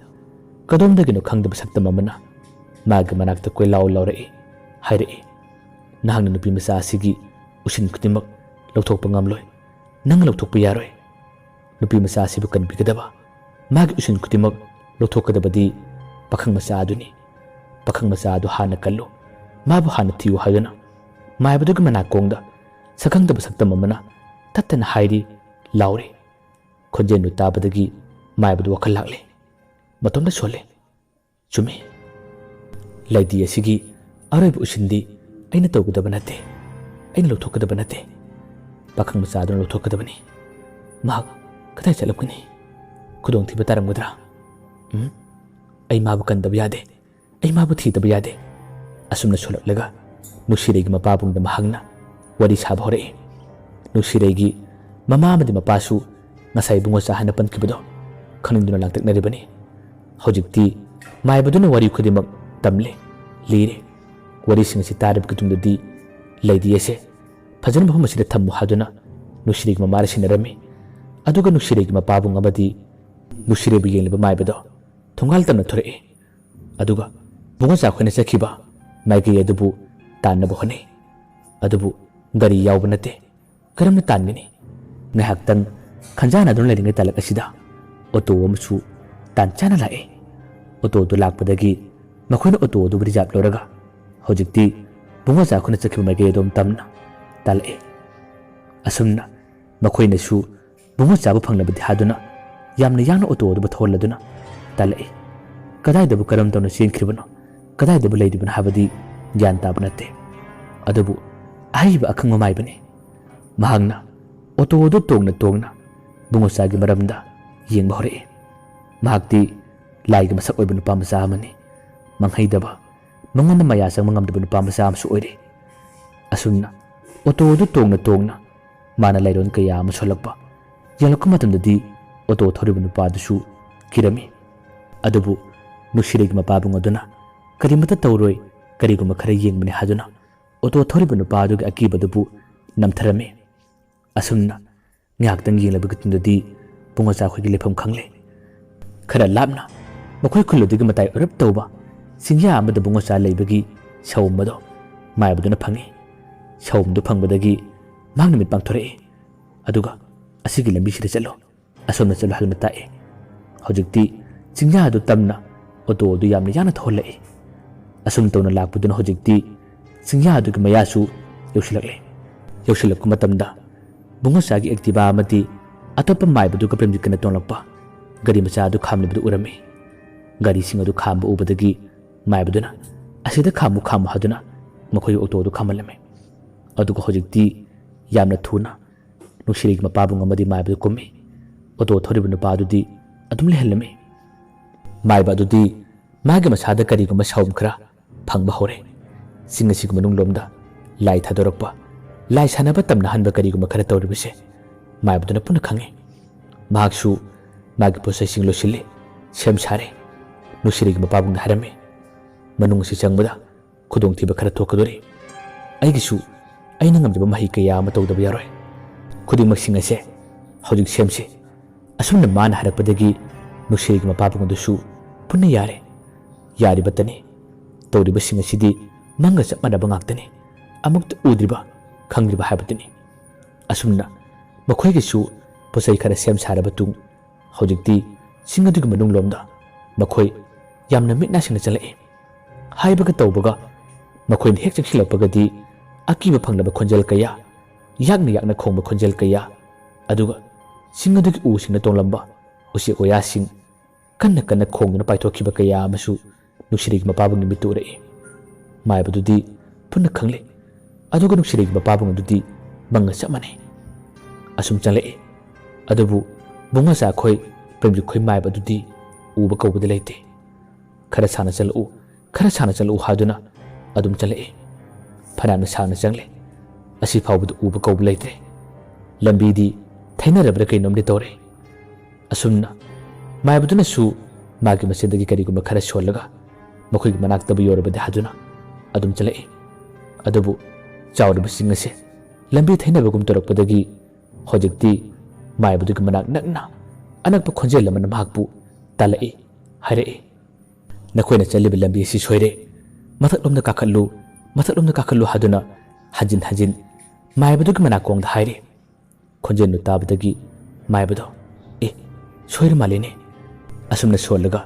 ꯀꯗꯣꯝꯗꯒꯤꯅꯣ ꯈꯪꯗꯕ ꯁꯛꯇꯝ ꯑꯃꯅ ꯃꯥꯒꯤ ꯃꯅꯥꯛꯇ ꯀꯣꯏꯂꯥꯎ ꯂꯥꯎꯔꯛꯏ, ꯍꯥꯏꯔꯛꯏ, "ꯅꯍꯥꯛꯅ ꯅꯨꯄꯤ ꯃꯆꯥ ꯑꯁꯤꯒꯤ ꯎꯁꯤꯟ ꯈꯨꯗꯤꯡꯃꯛ ꯂꯧꯊꯣꯛꯄ ꯉꯝꯂꯣꯏ꯫ ꯅꯪ ꯂꯧꯊꯣꯛꯄ ꯌꯥꯔꯣꯏ꯫ ꯅꯨꯄꯤ ꯃꯆꯥ ꯑꯁꯤꯕꯨ ꯀꯟꯕꯤꯒꯗꯕ, ꯃꯥꯒꯤ ꯎꯁꯤꯟ ꯈꯨꯗꯤꯡꯃꯛ ꯂꯧꯊꯣꯛꯀꯗꯕꯗꯤ ꯄꯥꯈꯪ ꯃꯆꯥ ꯑꯗꯨꯅꯤ꯫ ꯄꯥꯈꯪ ꯃꯆꯥ ꯑꯗꯨ ꯍꯥꯟꯅ ꯀꯜꯂꯨ, ꯃꯥꯕꯨ ꯍꯥꯟꯅ ꯊꯤꯌꯨ" ꯍꯥꯏꯗꯨꯅ ꯃꯥꯏꯕꯗꯨꯒꯤ ꯃꯅꯥꯀꯣꯡꯗ ꯁꯛꯈꯪꯗꯕ ꯁꯛꯇꯝ ꯑꯃꯅ ꯇꯠꯇꯅ ꯍꯥꯏꯔꯤ, ꯂꯥꯎꯔꯤ꯫ ꯈꯣꯟꯖꯦꯜꯗꯨ ꯇꯥꯕꯗꯒꯤ ꯃꯥꯏꯕꯗꯨ ꯋꯥꯈꯜ ꯂꯥꯛꯂꯦ꯫ ꯃꯇꯣꯝꯇ ꯁꯣꯜꯂꯦ꯫ ꯆꯨꯝꯃꯤ꯫ ꯂꯩꯗꯤ ꯑꯁꯤꯒꯤ ꯑꯔꯣꯏꯕ ꯎꯁꯤꯟꯗꯤ ꯑꯩꯅ ꯇꯧꯒꯗꯕ ꯅꯠꯇꯦ, ꯑꯩꯅ ꯂꯧꯊꯣꯛꯀꯗꯕ ꯅꯠꯇꯦ꯫ ꯄꯥꯈꯪ ꯃꯆꯥꯗꯨꯅ ꯂꯧꯊꯣꯛꯀꯗꯕꯅꯤ꯫ ꯃꯍꯥꯛ ꯀꯗꯥꯏ ꯆꯠꯂꯝꯒꯅꯤ? ꯈꯨꯗꯣꯡꯊꯤꯕ ꯇꯥꯔꯝꯒꯗ꯭ꯔꯥ? ꯎꯝ, ꯑꯩ ꯃꯥꯕꯨ ꯀꯟꯗꯕ ꯌꯥꯗꯦ꯫ ꯑꯩ ꯃꯥꯕꯨ ꯊꯤꯗꯕ ꯌꯥꯗꯦ꯫ ꯑꯁꯨꯝꯅ ꯁꯣꯜꯂꯛꯂꯒ ꯅꯨꯡꯁꯤꯔꯩꯒꯤ ꯃꯄꯥꯕꯨꯡꯗ ꯃꯍꯥꯛꯅ ꯋꯥꯔꯤ ꯁꯥꯕ ꯍꯧꯔꯛꯏ꯫ ꯅꯨꯡꯁꯤꯔꯩꯒꯤ ꯃꯃꯥ ꯑꯃꯗꯤ ꯃꯄꯥꯁꯨ ꯉꯁꯥꯏ ꯏꯕꯨꯡꯉꯣ ꯆꯥ ꯍꯥꯏꯅ ꯄꯟꯈꯤꯕꯗꯣ ꯈꯪꯅꯤꯡꯗꯨꯅ ꯂꯥꯡꯇꯛꯅꯔꯤꯕꯅꯤ꯫ ꯍꯧꯖꯤꯛꯇꯤ ꯃꯥꯏꯕꯗꯨꯅ ꯋꯥꯔꯤ ꯈꯨꯗꯤꯡꯃꯛ ꯇꯝꯂꯦ, ꯂꯤꯔꯦ꯫ ꯋꯥꯔꯤꯁꯤꯡ ꯑꯁꯤ ꯇꯥꯔꯕꯒꯤ ꯇꯨꯡꯗꯗꯤ ꯂꯩꯗꯤ ꯑꯁꯦ ꯐꯖꯅ ꯃꯐꯝ ꯑꯁꯤꯗ ꯊꯝꯃꯨ ꯍꯥꯏꯗꯨꯅ ꯅꯨꯡꯁꯤꯔꯩꯒꯤ ꯃꯃꯥꯗ ꯁꯤꯟꯅꯔꯝꯃꯤ꯫ ꯑꯗꯨꯒ ꯅꯨꯡꯁꯤꯔꯩꯒꯤ ꯃꯄꯥꯕꯨꯡ ꯑꯃꯗꯤ ꯅꯨꯡꯁꯤꯔꯩꯕꯨ ꯌꯦꯡꯂꯤꯕ ꯃꯥꯏꯕꯗꯣ ꯊꯣꯡꯒꯥꯜ ꯇꯝꯅ ꯊꯣꯔꯛꯏ꯫ ꯑꯗꯨꯒ ꯕꯨꯡꯉꯣꯆꯥ ꯑꯩꯈꯣꯏꯅ ꯆꯠꯈꯤꯕ ꯃꯥꯏꯀꯩ ꯑꯗꯨꯕꯨ ꯇꯥꯟꯅꯕ ꯍꯣꯠꯅꯩ꯫ ꯑꯗꯨꯕꯨ ꯒꯥꯔꯤ ꯌꯥꯎꯕ ꯅꯠꯇꯦ꯫ ꯀꯔꯝꯅ ꯇꯥꯟꯒꯅꯤ? ꯉꯥꯏꯍꯥꯛꯇꯪ ꯈꯟꯖꯥꯟꯅꯗꯨꯅ ꯂꯩꯔꯤꯉꯩ ꯇꯥꯂꯛ ꯑꯁꯤꯗ ꯑꯣꯇꯣ ꯑꯃꯁꯨ ꯇꯥꯟ ꯆꯥꯅ ꯂꯥꯛꯏ꯫ ꯑꯣꯇꯣꯗꯨ ꯂꯥꯛꯄꯗꯒꯤ ꯃꯈꯣꯏꯅ ꯑꯣꯇꯣ ꯑꯗꯨꯕꯨ ꯔꯤꯖꯥꯕ ꯂꯧꯔꯒ ꯍꯧꯖꯤꯛꯇꯤ ꯕꯨꯡꯉꯣꯆꯥ ꯑꯩꯈꯣꯏꯅ ꯆꯠꯈꯤꯕ ꯃꯥꯏꯀꯩ ꯑꯗꯣꯝ ꯇꯝꯅ ꯇꯥꯜꯂꯛꯏ꯫ ꯑꯁꯨꯝꯅ ꯃꯈꯣꯏꯅꯁꯨ ꯕꯨꯡꯉꯣꯆꯥꯕꯨ ꯐꯪꯂꯕꯗꯤ ꯍꯥꯏꯗꯨꯅ ꯌꯥꯝꯅ ꯌꯥꯡꯅ ꯑꯣꯇꯣ ꯑꯗꯨꯕꯨ ꯊꯧꯍꯜꯂꯗꯨꯅ ꯇꯥꯜꯂꯛꯏ꯫ ꯀꯗꯥꯏꯗꯕꯨ ꯀꯔꯝ ꯇꯧꯅ ꯆꯦꯟꯈ꯭ꯔꯤꯕꯅꯣ, ꯀꯗꯥꯏꯗꯕꯨ ꯂꯩꯔꯤꯕꯅꯣ ꯍꯥꯏꯕꯗꯤ ꯒ꯭ꯌꯥꯟ ꯇꯥꯕ ꯅꯠꯇꯦ꯫ ꯑꯗꯨꯕꯨ ꯑꯍꯩꯕ ꯑꯈꯪꯕ ꯃꯥꯏꯕꯅꯤ꯫ ꯃꯍꯥꯛꯅ ꯑꯣꯇꯣ ꯑꯗꯨ ꯇꯣꯡꯅ ꯇꯣꯡꯅ ꯕꯨꯡꯉꯣꯆꯥꯒꯤ ꯃꯔꯝꯗ ꯌꯦꯡꯕ ꯍꯧꯔꯛꯏ꯫ ꯃꯍꯥꯛꯇꯤ ꯂꯥꯏꯒꯤ ꯃꯁꯛ ꯑꯣꯏꯕ ꯅꯨꯄꯥ ꯃꯆꯥ ꯑꯃꯅꯤ꯫ ꯃꯪꯍꯩꯗꯕ, ꯃꯉꯣꯟꯗ ꯃꯌꯥ ꯆꯪꯕ ꯉꯝꯗꯕ ꯅꯨꯄꯥ ꯃꯆꯥ ꯑꯃꯁꯨ ꯑꯣꯏꯔꯤ꯫ ꯑꯁꯨꯝꯅ ꯑꯣꯇꯣ ꯑꯗꯨ ꯇꯣꯡꯅ ꯇꯣꯡꯅ ꯃꯥꯅ ꯂꯥꯏꯔꯣꯟ ꯀꯌꯥ ꯑꯃ ꯁꯣꯜꯂꯛꯄ ꯌꯦꯡꯂꯛꯄ ꯃꯇꯝꯗꯗꯤ ꯑꯣꯇꯣ ꯊꯧꯔꯤꯕ ꯅꯨꯄꯥ ꯑꯗꯨꯁꯨ ꯀꯤꯔꯝꯃꯤ꯫ ꯑꯗꯨꯕꯨ ꯅꯨꯡꯁꯤꯔꯩꯒꯤ ꯃꯄꯥꯕꯨꯡ ꯑꯗꯨꯅ ꯀꯔꯤꯃꯠꯇ ꯇꯧꯔꯣꯏ, ꯀꯔꯤꯒꯨꯝꯕ ꯈꯔ ꯌꯦꯡꯕꯅꯤ ꯍꯥꯏꯗꯨꯅ ꯑꯣꯇꯣ ꯊꯧꯔꯤꯕ ꯅꯨꯄꯥ ꯑꯗꯨꯒꯤ ꯑꯀꯤꯕꯗꯨꯕꯨ ꯅꯝꯊꯔꯝꯃꯤ꯫ ꯑꯁꯨꯝꯅ ꯉꯥꯏꯍꯥꯛꯇꯪ ꯌꯦꯡꯂꯕꯒꯤ ꯇꯨꯡꯗꯗꯤ ꯕꯨꯡꯉꯣꯆꯥ ꯑꯩꯈꯣꯏꯒꯤ ꯂꯩꯐꯝ ꯈꯪꯂꯦ꯫ ꯈꯔ ꯂꯥꯞꯅ ꯃꯈꯣꯏ ꯈꯨꯜ ꯑꯗꯨꯒꯤ ꯃꯇꯥꯏ ꯑꯣꯏꯔꯞ ꯇꯧꯕ ꯆꯤꯡꯌꯥ ꯑꯃꯗ ꯕꯨꯡꯉꯣꯆꯥ ꯂꯩꯕꯒꯤ ꯁꯑꯣꯝ ꯑꯗꯣ ꯃꯥꯏꯕꯗꯨꯅ ꯐꯪꯉꯤ꯫ ꯁꯑꯣꯝꯗꯨ ꯐꯪꯕꯗꯒꯤ ꯃꯍꯥꯛꯅ ꯃꯤꯠ ꯄꯥꯡꯊꯣꯔꯛꯏ꯫ ꯑꯗꯨꯒ "ꯑꯁꯤꯒꯤ ꯂꯝꯕꯤꯁꯤꯗ ꯆꯠꯂꯣ, ꯑꯁꯣꯝꯗ ꯆꯠꯂꯣ" ꯍꯥꯏꯗꯨꯅ ꯇꯥꯛꯏ꯫ ꯍꯧꯖꯤꯛꯇꯤ ꯆꯤꯡꯌꯥ ꯑꯗꯨ ꯇꯝꯅ ꯑꯣꯇꯣ ꯑꯗꯨ ꯌꯥꯝꯅ ꯌꯥꯡꯅ ꯊꯧꯍꯜꯂꯛꯏ꯫ ꯑꯁꯨꯝ ꯇꯧꯅ ꯂꯥꯛꯄꯗꯨꯅ ꯍꯧꯖꯤꯛꯇꯤ ꯆꯤꯡꯌꯥ ꯑꯗꯨꯒꯤ ꯃꯌꯥꯁꯨ ꯌꯧꯁꯤꯜꯂꯛꯂꯦ꯫ ꯌꯧꯁꯤꯜꯂꯛꯄ ꯃꯇꯝꯗ ꯕꯨꯡꯉꯣꯆꯥꯒꯤ ꯑꯦꯛꯇꯤꯚꯥ ꯑꯃꯗꯤ ꯑꯇꯣꯞꯄ ꯃꯥꯏꯕꯗꯨꯒ ꯄ꯭ꯔꯦꯝꯖꯤꯠꯀꯅ ꯇꯣꯡꯂꯛꯄ ꯒꯥꯔꯤ ꯃꯆꯥ ꯑꯗꯨ ꯈꯥꯝꯂꯤꯕꯗꯨ ꯎꯔꯝꯃꯤ꯫ ꯒꯥꯔꯤꯁꯤꯡ ꯑꯗꯨ ꯈꯥꯝꯕ ꯎꯕꯗꯒꯤ ꯃꯥꯏꯕꯗꯨꯅ "ꯑꯁꯤꯗ ꯈꯥꯝꯃꯨ, ꯈꯥꯝꯃꯨ" ꯍꯥꯏꯗꯨꯅ ꯃꯈꯣꯏꯒꯤ ꯑꯣꯇꯣ ꯑꯗꯨ ꯈꯥꯝꯍꯜꯂꯝꯃꯤ꯫ ꯑꯗꯨꯒ ꯍꯧꯖꯤꯛꯇꯤ ꯌꯥꯝꯅ ꯊꯨꯅ ꯅꯨꯡꯁꯤꯔꯩꯒꯤ ꯃꯄꯥꯕꯨꯡ ꯑꯃꯗꯤ ꯃꯥꯏꯕꯗꯨ ꯀꯨꯝꯃꯤ꯫ ꯑꯣꯇꯣ ꯊꯧꯔꯤꯕ ꯅꯨꯄꯥ ꯑꯗꯨꯗꯤ ꯑꯗꯨꯝ ꯂꯩꯍꯜꯂꯝꯃꯤ꯫ ꯃꯥꯏꯕ ꯑꯗꯨꯗꯤ ꯃꯥꯒꯤ ꯃꯁꯥꯗ ꯀꯔꯤꯒꯨꯝꯕ ꯁꯥꯎꯝ ꯈꯔ ꯐꯪꯕ ꯍꯧꯔꯦ꯫ ꯆꯤꯡ ꯑꯁꯤꯒꯤ ꯃꯅꯨꯡ ꯂꯣꯝꯗ ꯂꯥꯏ ꯊꯥꯗꯣꯔꯛꯄ, ꯂꯥꯏ ꯁꯥꯟꯅꯕ ꯇꯝꯅꯍꯟꯕ ꯀꯔꯤꯒꯨꯝꯕ ꯈꯔ ꯇꯧꯔꯤꯕꯁꯦ ꯃꯥꯏꯕꯗꯨꯅ ꯄꯨꯟꯅ ꯈꯪꯉꯤ꯫ ꯃꯍꯥꯛꯁꯨ ꯃꯥꯒꯤ ꯄꯣꯠꯆꯩꯁꯤꯡ ꯂꯣꯏꯁꯤꯜꯂꯤ, ꯁꯦꯝ ꯁꯥꯔꯦ꯫ ꯅꯨꯡꯁꯤꯔꯩꯒꯤ ꯃꯄꯥꯕꯨꯡꯅ ꯍꯥꯏꯔꯝꯃꯤ, "ꯃꯅꯨꯡ ꯑꯁꯤ ꯆꯪꯕꯗ ꯈꯨꯗꯣꯡꯊꯤꯕ ꯈꯔ ꯊꯣꯛꯀꯗꯣꯔꯤ꯫ ꯑꯩꯒꯤꯁꯨ ꯑꯩꯅ ꯉꯝꯖꯕ ꯃꯍꯩ ꯀꯌꯥ ꯑꯃ ꯇꯧꯗꯕ ꯌꯥꯔꯣꯏ꯫ ꯈꯨꯗꯤꯡꯃꯛꯁꯤꯡ ꯑꯁꯦ ꯍꯧꯖꯤꯛ ꯁꯦꯝꯁꯤ꯫" ꯑꯁꯨꯝꯅ ꯃꯥꯅ ꯍꯥꯏꯔꯛꯄꯗꯒꯤ ꯅꯨꯡꯁꯤꯔꯩꯒꯤ ꯃꯄꯥꯕꯨꯡ ꯑꯗꯨꯁꯨ ꯄꯨꯟꯅ ꯌꯥꯔꯦ꯫ ꯌꯥꯔꯤꯕꯇꯅꯤ꯫ ꯇꯧꯔꯤꯕꯁꯤꯡ ꯑꯁꯤꯗꯤ ꯃꯪꯒ ꯆꯞ ꯃꯥꯟꯅꯕ ꯉꯥꯛꯇꯅꯤ꯫ ꯑꯃꯨꯛꯇ ꯎꯗ꯭ꯔꯤꯕ, ꯈꯪꯗ꯭ꯔꯤꯕ ꯍꯥꯏꯕꯗꯨꯅꯤ꯫ ꯑꯁꯨꯝꯅ ꯃꯈꯣꯏꯒꯤꯁꯨ ꯄꯣꯠꯆꯩ ꯈꯔ ꯁꯦꯝ ꯁꯥꯔꯕ ꯇꯨꯡ ꯍꯧꯖꯤꯛꯇꯤ ꯆꯤꯡ ꯑꯗꯨꯒꯤ ꯃꯅꯨꯡ ꯂꯣꯝꯗ ꯃꯈꯣꯏ ꯌꯥꯝꯅ ꯃꯤꯠ ꯅꯥꯁꯤꯡꯅ ꯆꯪꯂꯛꯏ꯫ ꯍꯥꯏꯕꯒ ꯇꯧꯕꯒ ꯃꯈꯣꯏꯅ ꯍꯦꯛ ꯆꯪꯁꯤꯜꯂꯛꯄꯒꯗꯤ ꯑꯀꯤꯕ ꯐꯪꯂꯕ ꯈꯣꯟꯖꯦꯜ ꯀꯌꯥ, ꯌꯥꯛꯅ ꯌꯥꯛꯅ ꯈꯣꯡꯕ ꯈꯣꯟꯖꯦꯜ ꯀꯌꯥ, ꯑꯗꯨꯒ ꯆꯤꯡ ꯑꯗꯨꯒꯤ ꯎꯁꯤꯡꯅ ꯇꯣꯡꯂꯝꯕ ꯎꯆꯦꯛ ꯋꯥꯌꯥꯁꯤꯡ ꯀꯟꯅ ꯀꯟꯅ ꯈꯣꯡꯗꯨꯅ ꯄꯥꯏꯊꯣꯛꯈꯤꯕ ꯀꯌꯥ ꯑꯃꯁꯨ ꯅꯨꯡꯁꯤꯔꯩꯒꯤ ꯃꯄꯥꯕꯨꯡꯒꯤ ꯃꯤꯠꯇ ꯎꯔꯛꯏ꯫ ꯃꯥꯏꯕꯗꯨꯗꯤ ꯄꯨꯟꯅ ꯈꯪꯂꯦ꯫ ꯑꯗꯨꯒ ꯅꯨꯡꯁꯤꯔꯩꯒꯤ ꯃꯄꯥꯕꯨꯡ ꯑꯗꯨꯗꯤ ꯃꯪꯒ ꯆꯞ ꯃꯥꯟꯅꯩ꯫ ꯑꯁꯨꯝ ꯆꯪꯂꯛꯏ꯫ ꯑꯗꯨꯕꯨ ꯕꯨꯡꯉꯣꯆꯥ ꯈꯣꯏ, ꯄ꯭ꯔꯦꯝꯖꯤꯠ ꯈꯣꯏ ꯃꯥꯏꯕ ꯑꯗꯨꯗꯤ ꯎꯕ ꯀꯧꯕꯗ ꯂꯩꯇꯦ꯫ "ꯈꯔ ꯁꯥꯡꯅ ꯆꯠꯂꯛꯎ, ꯈꯔ ꯁꯥꯡꯅ ꯆꯠꯂꯛꯎ" ꯍꯥꯏꯗꯨꯅ ꯑꯗꯨꯝ ꯆꯠꯂꯛꯏ꯫ ꯐꯅꯌꯥꯝꯅ ꯁꯥꯡꯅ ꯆꯪꯂꯦ꯫ ꯑꯁꯤ ꯐꯥꯎꯕꯗ ꯎꯕ ꯀꯧꯕ ꯂꯩꯇ꯭ꯔꯦ꯫ ꯂꯝꯕꯤꯗꯤ ꯊꯩꯅꯔꯕ꯭ꯔꯥ ꯀꯩꯅꯣꯝꯗꯤ ꯇꯧꯔꯦ꯫ ꯑꯁꯨꯝꯅ ꯃꯥꯏꯕꯗꯨꯅꯁꯨ ꯃꯥꯒꯤ ꯃꯆꯤꯟꯗꯒꯤ ꯀꯔꯤꯒꯨꯝꯕ ꯈꯔ ꯁꯣꯜꯂꯒ ꯃꯈꯣꯏꯒꯤ ꯃꯅꯥꯛꯇꯕꯨ ꯌꯧꯔꯕꯗꯤ ꯍꯥꯏꯗꯨꯅ ꯑꯗꯨꯝ ꯆꯠꯂꯛꯏ꯫ ꯑꯗꯨꯕꯨ ꯆꯥꯎꯔꯤꯕ ꯆꯤꯡ ꯑꯁꯦ ꯂꯝꯕꯤ ꯊꯩꯅꯕꯒꯨꯝ ꯇꯧꯔꯛꯄꯗꯒꯤ ꯍꯧꯖꯤꯛꯇꯤ ꯃꯥꯏꯕꯗꯨꯒꯤ ꯃꯅꯥꯛ ꯅꯛꯅ ꯑꯅꯛꯄ ꯈꯣꯟꯖꯦꯜ ꯑꯃꯅ ꯃꯍꯥꯛꯄꯨ ꯇꯥꯜꯂꯛꯏ, ꯍꯥꯏꯔꯛꯏ, "ꯅꯈꯣꯏꯅ ꯆꯠꯂꯤꯕ ꯂꯝꯕꯤ ꯑꯁꯤ ꯁꯣꯏꯔꯦ꯫ ꯃꯊꯛꯂꯣꯝꯗ ꯀꯥꯈꯠꯂꯨ, ꯃꯊꯛꯂꯣꯝꯗ ꯀꯥꯈꯠꯂꯨ" ꯍꯥꯏꯗꯨꯅ ꯍꯟꯖꯤꯟ ꯍꯟꯖꯤꯟ ꯃꯥꯏꯕꯗꯨꯒꯤ ꯃꯅꯥꯀꯣꯡꯗ ꯍꯥꯏꯔꯤ꯫ ꯈꯣꯟꯖꯦꯜꯗꯨ ꯇꯥꯕꯗꯒꯤ ꯃꯥꯏꯕꯗꯣ, "ꯑꯦ, ꯁꯣꯏꯔ ꯃꯥꯜꯂꯦꯅꯦ"꯫ ꯑꯁꯨꯝꯅ ꯁꯣꯜꯂꯒ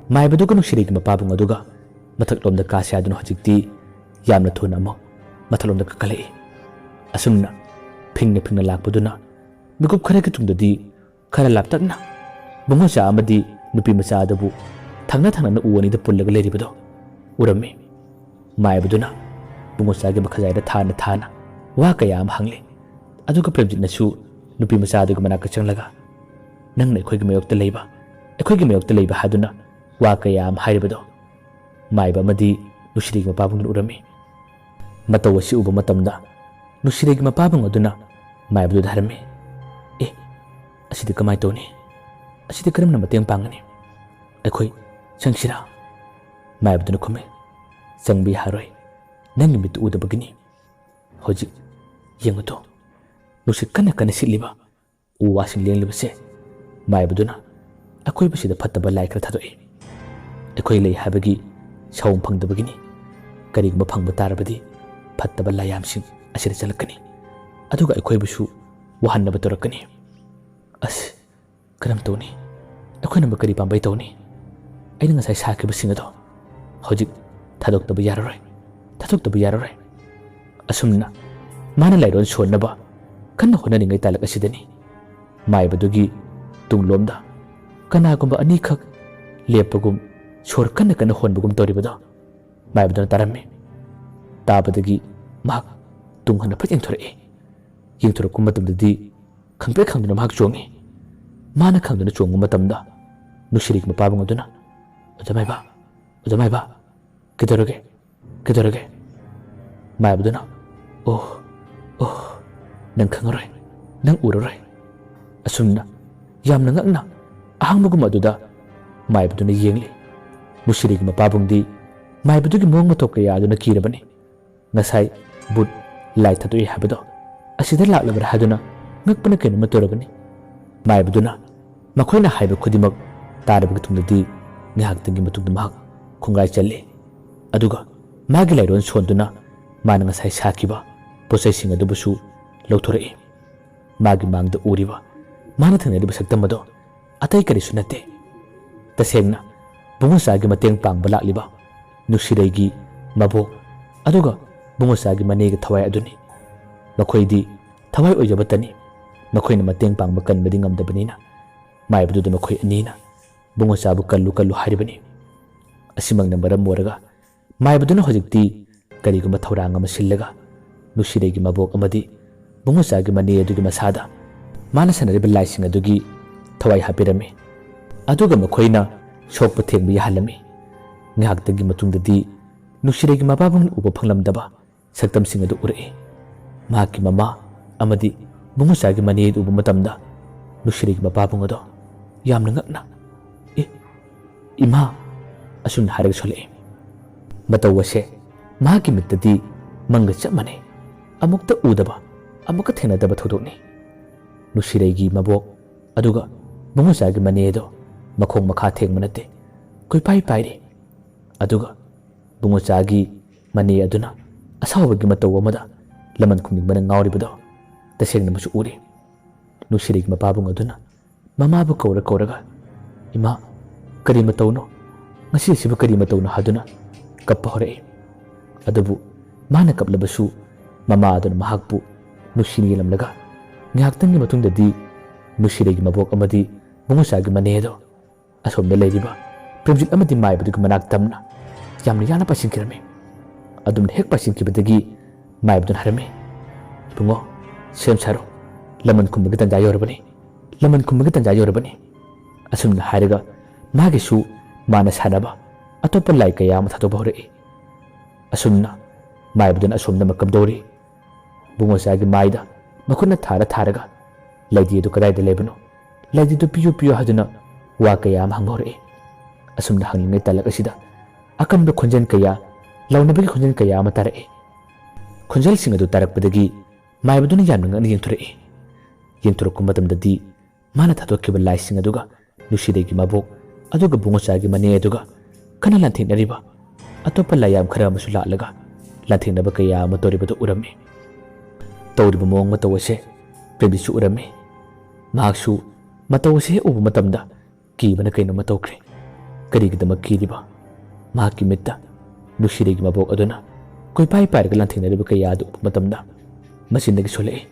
ꯃꯥꯏꯕꯗꯨꯒ ꯅꯨꯡꯁꯤꯔꯩꯒꯤ ꯃꯄꯥꯕꯨꯡ ꯑꯗꯨꯒ ꯃꯊꯛꯂꯣꯝꯗ ꯀꯥꯁꯦ ꯍꯥꯏꯗꯨꯅ ꯍꯧꯖꯤꯛꯇꯤ ꯌꯥꯝꯅ ꯊꯨꯅ ꯑꯃꯨꯛ ꯃꯊꯛꯂꯣꯝꯗ ꯀꯥꯈꯠꯂꯛꯏ꯫ ꯑꯁꯨꯝꯅ ꯐꯤꯡꯅ ꯐꯤꯡꯅ ꯂꯥꯛꯄꯗꯨꯅ ꯃꯤꯀꯨꯞ ꯈꯔꯒꯤ ꯇꯨꯡꯗꯗꯤ ꯈꯔ ꯂꯥꯞꯇꯛꯅ ꯕꯨꯡꯉꯣꯆꯥ ꯑꯃꯗꯤ ꯅꯨꯄꯤ ꯃꯆꯥ ꯑꯗꯨꯕꯨ ꯊꯪꯅ ꯊꯪꯅꯅ ꯎ ꯑꯅꯤꯗ ꯄꯨꯜꯂꯒ ꯂꯩꯔꯤꯕꯗꯣ ꯎꯔꯝꯃꯤ꯫ ꯃꯥꯏꯕꯗꯨꯅ ꯕꯨꯡꯉꯣꯆꯥꯒꯤ ꯃꯈꯖꯥꯏꯗ ꯊꯥꯅ ꯊꯥꯅ ꯋꯥ ꯀꯌꯥ ꯑꯃ ꯍꯪꯂꯤ꯫ ꯑꯗꯨꯒ ꯄ꯭ꯔꯦꯝꯖꯤꯠꯅꯁꯨ ꯅꯨꯄꯤ ꯃꯆꯥ ꯑꯗꯨꯒꯤ ꯃꯅꯥꯛꯇ ꯆꯪꯂꯒ, "ꯅꯪꯅ ꯑꯩꯈꯣꯏꯒꯤ ꯃꯥꯌꯣꯛꯇ ꯂꯩꯕ, ꯑꯩꯈꯣꯏꯒꯤ ꯃꯥꯌꯣꯛꯇ ꯂꯩꯕ" ꯍꯥꯏꯗꯨꯅ ꯋꯥ ꯀꯌꯥ ꯑꯃ ꯍꯥꯏꯔꯤꯕꯗꯣ ꯃꯥꯏꯕ ꯑꯃꯗꯤ ꯅꯨꯡꯁꯤꯔꯩꯒꯤ ꯃꯄꯥꯕꯨꯡꯗꯨꯅ ꯎꯔꯝꯃꯤ꯫ ꯃꯇꯧ ꯑꯁꯤ ꯎꯕ ꯃꯇꯝꯗ ꯅꯨꯡꯁꯤꯔꯩꯒꯤ ꯃꯄꯥꯕꯨꯡ ꯑꯗꯨꯅ ꯃꯥꯏꯕꯗꯨꯗ ꯍꯥꯏꯔꯝꯃꯤ, "ꯑꯦ, ꯑꯁꯤꯗꯤ ꯀꯃꯥꯏꯅ ꯇꯧꯅꯤ? ꯑꯁꯤꯗꯤ ꯀꯔꯝꯅ ꯃꯇꯦꯡ ꯄꯥꯡꯒꯅꯤ? ꯑꯩꯈꯣꯏ ꯆꯪꯁꯤꯔꯥ?" ꯃꯥꯏꯕꯗꯨꯅ ꯈꯨꯝꯃꯤ, "ꯆꯪꯕ ꯌꯥꯔꯣꯏ꯫ ꯅꯪꯒꯤ ꯃꯤꯠꯇꯨ ꯎꯗꯕꯒꯤꯅꯤ꯫ ꯍꯧꯖꯤꯛ ꯌꯦꯡꯉꯨꯇꯣ꯫ ꯅꯨꯡꯁꯤꯠ ꯀꯟꯅ ꯀꯟꯅ ꯁꯤꯠꯂꯤꯕ ꯎ ꯋꯥꯁꯤꯡ ꯂꯦꯡꯂꯤꯕꯁꯦ ꯃꯥꯏꯕꯗꯨꯅ ꯑꯀꯣꯏꯕꯁꯤꯗ ꯐꯠꯇꯕ ꯂꯥꯏ ꯈꯔ ꯊꯥꯗꯣꯛꯏ꯫ ꯑꯩꯈꯣꯏ ꯂꯩ ꯍꯥꯏꯕꯒꯤ ꯁꯥꯎꯝ ꯐꯪꯗꯕꯒꯤꯅꯤ꯫ ꯀꯔꯤꯒꯨꯝꯕ ꯐꯪꯕ ꯇꯥꯔꯕꯗꯤ ꯐꯠꯇꯕ ꯂꯥꯏꯌꯥꯝꯁꯤꯡ ꯑꯁꯤꯗ ꯆꯠꯂꯛꯀꯅꯤ꯫ ꯑꯗꯨꯒ ꯑꯩꯈꯣꯏꯕꯨꯁꯨ ꯋꯥꯍꯟꯅꯕ ꯇꯧꯔꯛꯀꯅꯤ꯫ ꯑꯁ, ꯀꯔꯝ ꯇꯧꯅꯤ? ꯑꯩꯈꯣꯏꯅꯕꯨ ꯀꯔꯤ ꯄꯥꯝꯕꯩ ꯇꯧꯅꯤ? ꯑꯩꯅ ꯉꯁꯥꯏ ꯁꯥꯈꯤꯕꯁꯤꯡ ꯑꯗꯣ ꯍꯧꯖꯤꯛ ꯊꯥꯗꯣꯛꯇꯕ ꯌꯥꯔꯔꯣꯏ, ꯊꯥꯗꯣꯛꯇꯕ ꯌꯥꯔꯔꯣꯏ꯫" ꯑꯁꯨꯝꯅ ꯃꯥꯅ ꯂꯥꯏꯔꯣꯟ ꯁꯣꯟꯅꯕ ꯀꯟꯅ ꯍꯣꯠꯅꯔꯤꯉꯩ ꯇꯥꯂꯛ ꯑꯁꯤꯗꯅꯤ ꯃꯥꯏꯕꯗꯨꯒꯤ ꯇꯨꯡꯂꯣꯝꯗ ꯀꯅꯥꯒꯨꯝꯕ ꯑꯅꯤꯈꯛ ꯂꯦꯞꯄꯒꯨꯝ, ꯁꯣꯔ ꯀꯟꯅ ꯀꯟꯅ ꯍꯣꯟꯕꯒꯨꯝ ꯇꯧꯔꯤꯕꯗꯣ ꯃꯥꯏꯕꯗꯨꯅ ꯇꯥꯔꯝꯃꯤ꯫ ꯇꯥꯕꯗꯒꯤ ꯃꯍꯥꯛ ꯇꯨꯡ ꯍꯟꯅ ꯐꯠ ꯌꯦꯡꯊꯣꯔꯛꯏ꯫ ꯌꯦꯡꯊꯣꯔꯛꯄ ꯃꯇꯝꯗꯗꯤ ꯈꯪꯄ꯭ꯔꯦꯛ ꯈꯪꯗꯨꯅ ꯃꯍꯥꯛ ꯆꯣꯡꯉꯤ꯫ ꯃꯥꯅ ꯈꯪꯗꯨꯅ ꯆꯣꯡꯕ ꯃꯇꯝꯗ ꯅꯨꯡꯁꯤꯔꯤꯒꯤ ꯃꯄꯥꯕꯨꯡ ꯑꯗꯨꯅ, "ꯑꯣꯖꯥ ꯃꯥꯏꯕ, ꯑꯣꯖꯥ ꯃꯥꯏꯕ, ꯀꯩꯗꯧꯔꯒꯦ? ꯀꯩꯗꯧꯔꯒꯦ?" ꯃꯥꯏꯕꯗꯨꯅ, "ꯑꯣ, ꯑꯣ, ꯅꯪ ꯈꯪꯉꯔꯣꯏ, ꯅꯪ ꯎꯔꯔꯣꯏ꯫" ꯑꯁꯨꯝꯅ ꯌꯥꯝꯅ ꯉꯛꯅ ꯑꯍꯥꯡꯕꯒꯨꯝ ꯑꯗꯨꯗ ꯃꯥꯏꯕꯗꯨꯅ ꯌꯦꯡꯂꯤ꯫ ꯅꯨꯡꯁꯤꯔꯤꯒꯤ ꯃꯄꯥꯕꯨꯡꯗꯤ ꯃꯥꯏꯕꯗꯨꯒꯤ ꯃꯑꯣꯡ ꯃꯇꯧ ꯀꯌꯥ ꯑꯗꯨꯅ ꯀꯤꯔꯕꯅꯤ꯫ ꯉꯁꯥꯏ ꯚꯨꯠ ꯂꯥꯏ ꯊꯥꯗꯣꯛꯏ ꯍꯥꯏꯕꯗꯣ ꯑꯁꯤꯗ ꯂꯥꯛꯂꯕ꯭ꯔꯥ ꯍꯥꯏꯗꯨꯅ ꯉꯛꯄꯅ ꯀꯩꯅꯣꯝꯃ ꯇꯧꯔꯕꯅꯤ꯫ ꯃꯥꯏꯕꯗꯨꯅ ꯃꯈꯣꯏꯅ ꯍꯥꯏꯕ ꯈꯨꯗꯤꯡꯃꯛ ꯇꯥꯔꯕꯒꯤ ꯇꯨꯡꯗꯗꯤ ꯉꯥꯏꯍꯥꯛꯇꯪꯒꯤ ꯃꯇꯨꯡꯗ ꯃꯍꯥꯛ ꯈꯣꯡꯒꯥꯏ ꯆꯜꯂꯤ꯫ ꯑꯗꯨꯒ ꯃꯥꯒꯤ ꯂꯥꯏꯔꯣꯟ ꯁꯣꯟꯗꯨꯅ ꯃꯥꯅ ꯉꯁꯥꯏ ꯁꯥꯈꯤꯕ ꯄꯣꯠꯆꯩꯁꯤꯡ ꯑꯗꯨꯕꯨꯁꯨ ꯂꯧꯊꯣꯔꯛꯏ꯫ ꯃꯥꯒꯤ ꯃꯥꯡꯗ ꯎꯔꯤꯕ, ꯃꯥꯅ ꯊꯦꯡꯅꯔꯤꯕ ꯁꯛꯇꯝ ꯑꯗꯣ ꯑꯇꯩ ꯀꯔꯤꯁꯨ ꯅꯠꯇꯦ꯫ ꯇꯁꯦꯡꯅ ꯕꯨꯡꯉꯣꯆꯥꯒꯤ ꯃꯇꯦꯡ ꯄꯥꯡꯕ ꯂꯥꯛꯂꯤꯕ ꯅꯨꯡꯁꯤꯔꯩꯒꯤ ꯃꯕꯣꯛ ꯑꯗꯨꯒ ꯕꯨꯡꯉꯣꯆꯥꯒꯤ ꯃꯅꯦꯒꯤ ꯊꯋꯥꯏ ꯑꯗꯨꯅꯤ꯫ ꯃꯈꯣꯏꯗꯤ ꯊꯋꯥꯏ ꯑꯣꯏꯖꯕꯇꯅꯤ꯫ ꯃꯈꯣꯏꯅ ꯃꯇꯦꯡ ꯄꯥꯡꯕ ꯀꯟꯕꯗꯤ ꯉꯝꯗꯕꯅꯤꯅ ꯃꯥꯏꯕꯗꯨꯗ ꯃꯈꯣꯏ ꯑꯅꯤꯅ ꯕꯨꯡꯉꯣꯆꯥꯕꯨ "ꯀꯜꯂꯨ, ꯀꯜꯂꯨ" ꯍꯥꯏꯔꯤꯕꯅꯤ꯫ ꯑꯁꯤꯃꯛꯅ ꯃꯔꯝ ꯑꯣꯏꯔꯒ ꯃꯥꯏꯕꯗꯨꯅ ꯍꯧꯖꯤꯛꯇꯤ ꯀꯔꯤꯒꯨꯝꯕ ꯊꯧꯔꯥꯡ ꯑꯃ ꯁꯤꯜꯂꯒ ꯅꯨꯡꯁꯤꯔꯩꯒꯤ ꯃꯕꯣꯛ ꯑꯃꯗꯤ ꯕꯨꯡꯉꯣꯆꯥꯒꯤ ꯃꯅꯦ ꯑꯗꯨꯒꯤ ꯃꯁꯥꯗ ꯃꯥꯅ ꯁꯥꯟꯅꯔꯤꯕ ꯂꯥꯏꯁꯤꯡ ꯑꯗꯨꯒꯤ ꯊꯋꯥꯏ ꯍꯥꯞꯄꯤꯔꯝꯃꯤ꯫ ꯑꯗꯨꯒ ꯃꯈꯣꯏꯅ ꯁꯣꯛꯄ ꯊꯦꯡꯕ ꯌꯥꯍꯜꯂꯝꯃꯤ꯫ ꯉꯥꯏꯍꯥꯛꯇꯒꯤ ꯃꯇꯨꯡꯗꯗꯤ ꯅꯨꯡꯁꯤꯔꯩꯒꯤ ꯃꯄꯥꯕꯨꯡꯅ ꯎꯕ ꯐꯪꯂꯝꯗꯕ ꯁꯛꯇꯝꯁꯤꯡ ꯑꯗꯨ ꯎꯔꯛꯏ꯫ ꯃꯍꯥꯛꯀꯤ ꯃꯃꯥ ꯑꯃꯗꯤ ꯕꯨꯡꯉꯣꯆꯥꯒꯤ ꯃꯅꯦ ꯑꯗꯨ ꯎꯕ ꯃꯇꯝꯗ ꯅꯨꯡꯁꯤꯔꯩꯒꯤ ꯃꯄꯥꯕꯨꯡ ꯑꯗꯣ ꯌꯥꯝꯅ ꯉꯛꯅ, "ꯑꯦ, ꯏꯃꯥ!" ꯑꯁꯨꯝꯅ ꯍꯥꯏꯔꯒ ꯁꯣꯜꯂꯛꯏ꯫ ꯃꯇꯧ ꯑꯁꯦ ꯃꯍꯥꯛꯀꯤ ꯃꯤꯠꯇꯗꯤ ꯃꯪꯒ ꯆꯞ ꯃꯥꯟꯅꯩ꯫ ꯑꯃꯨꯛꯇ ꯎꯗꯕ, ꯑꯃꯨꯛꯀ ꯊꯦꯡꯅꯗꯕ ꯊꯧꯗꯣꯛꯅꯤ꯫ ꯅꯨꯡꯁꯤꯔꯩꯒꯤ ꯃꯕꯣꯛ ꯑꯗꯨꯒ ꯕꯨꯡꯉꯣꯆꯥꯒꯤ ꯃꯅꯦ ꯑꯗꯣ ꯃꯈꯣꯡ ꯃꯈꯥ ꯊꯦꯡꯕ ꯅꯠꯇꯦ, ꯀꯣꯏꯄꯥꯏ ꯄꯥꯏꯔꯤ꯫ ꯑꯗꯨꯒ ꯕꯨꯡꯉꯣꯆꯥꯒꯤ ꯃꯅꯦ ꯑꯗꯨꯅ ꯑꯁꯥꯎꯕꯒꯤ ꯃꯇꯧ ꯑꯃꯗ ꯂꯃꯟ ꯈꯨꯝꯅꯤꯡꯕꯅ ꯉꯥꯎꯔꯤꯕꯗꯣ ꯇꯁꯦꯡꯅꯃꯛꯁꯨ ꯎꯔꯤ꯫ ꯅꯨꯡꯁꯤꯔꯩꯒꯤ ꯃꯄꯥꯕꯨꯡ ꯑꯗꯨꯅ ꯃꯃꯥꯕꯨ ꯀꯧꯔ ꯀꯧꯔꯒ, "ꯏꯃꯥ, ꯀꯔꯤ ꯃꯇꯧꯅꯣ? ꯉꯁꯤ ꯑꯁꯤꯕꯨ ꯀꯔꯤ ꯃꯇꯧꯅꯣ?" ꯍꯥꯏꯗꯨꯅ ꯀꯞꯄ ꯍꯧꯔꯛꯏ꯫ ꯑꯗꯨꯕꯨ ꯃꯥꯅ ꯀꯞꯂꯕꯁꯨ ꯃꯃꯥ ꯑꯗꯨꯅ ꯃꯍꯥꯛꯄꯨ ꯅꯨꯡꯁꯤꯅ ꯌꯦꯡꯂꯝꯂꯒ ꯉꯥꯏꯍꯥꯛꯇꯪꯒꯤ ꯃꯇꯨꯡꯗꯗꯤ ꯅꯨꯡꯁꯤꯔꯩꯒꯤ ꯃꯕꯣꯛ ꯑꯃꯗꯤ ꯕꯨꯡꯉꯣꯆꯥꯒꯤ ꯃꯅꯦ ꯑꯗꯣ ꯑꯁꯣꯝꯗ ꯂꯩꯔꯤꯕ ꯄ꯭ꯔꯦꯝꯖꯤꯠ ꯑꯃꯗꯤ ꯃꯥꯏꯕꯗꯨꯒꯤ ꯃꯅꯥꯛ ꯇꯝꯅ ꯌꯥꯝꯅ ꯌꯥꯡꯅ ꯄꯥꯏꯁꯤꯟꯈꯤꯔꯝꯃꯤ꯫ ꯑꯗꯨꯝꯅ ꯍꯦꯛ ꯄꯥꯏꯁꯤꯟꯈꯤꯕꯗꯒꯤ ꯃꯥꯏꯕꯗꯨꯅ ꯍꯥꯏꯔꯝꯃꯤ, "ꯏꯕꯨꯡꯉꯣ, ꯁꯦꯝ ꯁꯥꯔꯣ, ꯂꯃꯟ ꯈꯨꯝꯕꯒꯤ ꯇꯥꯟꯖꯥ ꯌꯧꯔꯕꯅꯤ, ꯂꯃꯟ ꯈꯨꯝꯕꯒꯤ ꯇꯥꯟꯖꯥ ꯌꯧꯔꯕꯅꯤ"꯫ ꯑꯁꯨꯝꯅ ꯍꯥꯏꯔꯒ ꯃꯥꯒꯤꯁꯨ ꯃꯥꯅ ꯁꯥꯟꯅꯕ ꯑꯇꯣꯞꯄ ꯂꯥꯏ ꯀꯌꯥ ꯑꯃ ꯊꯥꯗꯣꯛꯄ ꯍꯧꯔꯛꯏ꯫ ꯑꯁꯨꯝꯅ ꯃꯥꯏꯕꯗꯨꯅ ꯑꯁꯣꯝꯗ ꯑꯃ ꯀꯝꯗꯧꯔꯤ, ꯕꯨꯡꯉꯣꯆꯥꯒꯤ ꯃꯥꯏꯗ ꯃꯈꯨꯠꯅ ꯊꯥꯔ ꯊꯥꯔꯒ, "ꯂꯩꯗꯤ ꯑꯗꯨ ꯀꯗꯥꯏꯗ ꯂꯩꯕꯅꯣ? ꯂꯩꯗꯤꯗꯨ ꯄꯤꯌꯨ, ꯄꯤꯌꯨ" ꯍꯥꯏꯗꯨꯅ ꯋꯥ ꯀꯌꯥ ꯑꯃ ꯍꯪꯕ ꯍꯧꯔꯛꯏ꯫ ꯑꯁꯨꯝꯅ ꯍꯪꯂꯤꯉꯩ ꯇꯥꯂꯛ ꯑꯁꯤꯗ ꯑꯀꯟꯕ ꯈꯣꯟꯖꯦꯜ ꯀꯌꯥ, ꯂꯥꯎꯅꯕꯒꯤ ꯈꯣꯟꯖꯦꯜ ꯀꯌꯥ ꯑꯃ ꯇꯥꯔꯛꯏ꯫ ꯈꯣꯟꯖꯦꯜꯁꯤꯡ ꯑꯗꯨ ꯇꯥꯔꯛꯄꯗꯒꯤ ꯃꯥꯏꯕꯗꯨꯅ ꯌꯥꯝꯅ ꯉꯛꯅ ꯌꯦꯡꯊꯣꯔꯛꯏ꯫ ꯌꯦꯡꯊꯣꯔꯛꯄ ꯃꯇꯝꯗꯗꯤ ꯃꯥꯅ ꯊꯥꯗꯣꯛꯈꯤꯕ ꯂꯥꯏꯁꯤꯡ ꯑꯗꯨꯒ ꯅꯨꯡꯁꯤꯔꯩꯒꯤ ꯃꯕꯣꯛ ꯑꯗꯨꯒ ꯕꯨꯡꯉꯣꯆꯥꯒꯤ ꯃꯅꯦ ꯑꯗꯨꯒ ꯀꯟꯅ ꯂꯥꯟꯊꯦꯡꯅꯔꯤꯕ ꯑꯇꯣꯞꯄ ꯂꯥꯏꯌꯥꯝ ꯈꯔ ꯑꯃꯁꯨ ꯂꯥꯛꯂꯒ ꯂꯥꯟꯊꯦꯡꯅꯕ ꯀꯌꯥ ꯑꯃ ꯇꯧꯔꯤꯕꯗꯨ ꯎꯔꯝꯃꯤ꯫ ꯇꯧꯔꯤꯕ ꯃꯑꯣꯡ ꯃꯇꯧ ꯑꯁꯦ ꯄ꯭ꯔꯦꯝꯖꯤꯠꯁꯨ ꯎꯔꯝꯃꯤ꯫ ꯃꯍꯥꯛꯁꯨ ꯃꯇꯧ ꯑꯁꯤ ꯍꯦꯛ ꯎꯕ ꯃꯇꯝꯗ ꯀꯤꯕꯅ ꯀꯩꯅꯣꯝꯃ ꯇꯧꯈ꯭ꯔꯦ꯫ ꯀꯔꯤꯒꯤꯗꯃꯛ ꯀꯤꯔꯤꯕ? ꯃꯍꯥꯛꯀꯤ ꯃꯤꯠꯇ ꯅꯨꯡꯁꯤꯔꯩꯒꯤ ꯃꯕꯣꯛ ꯑꯗꯨꯅ ꯀꯣꯏꯄꯥꯏ ꯄꯥꯏꯔꯒ ꯂꯥꯟꯊꯦꯡꯅꯔꯤꯕ ꯀꯌꯥ ꯑꯗꯨ ꯎꯕ ꯃꯇꯝꯗ ꯃꯆꯤꯟꯗꯒꯤ ꯁꯣꯜꯂꯛꯏ,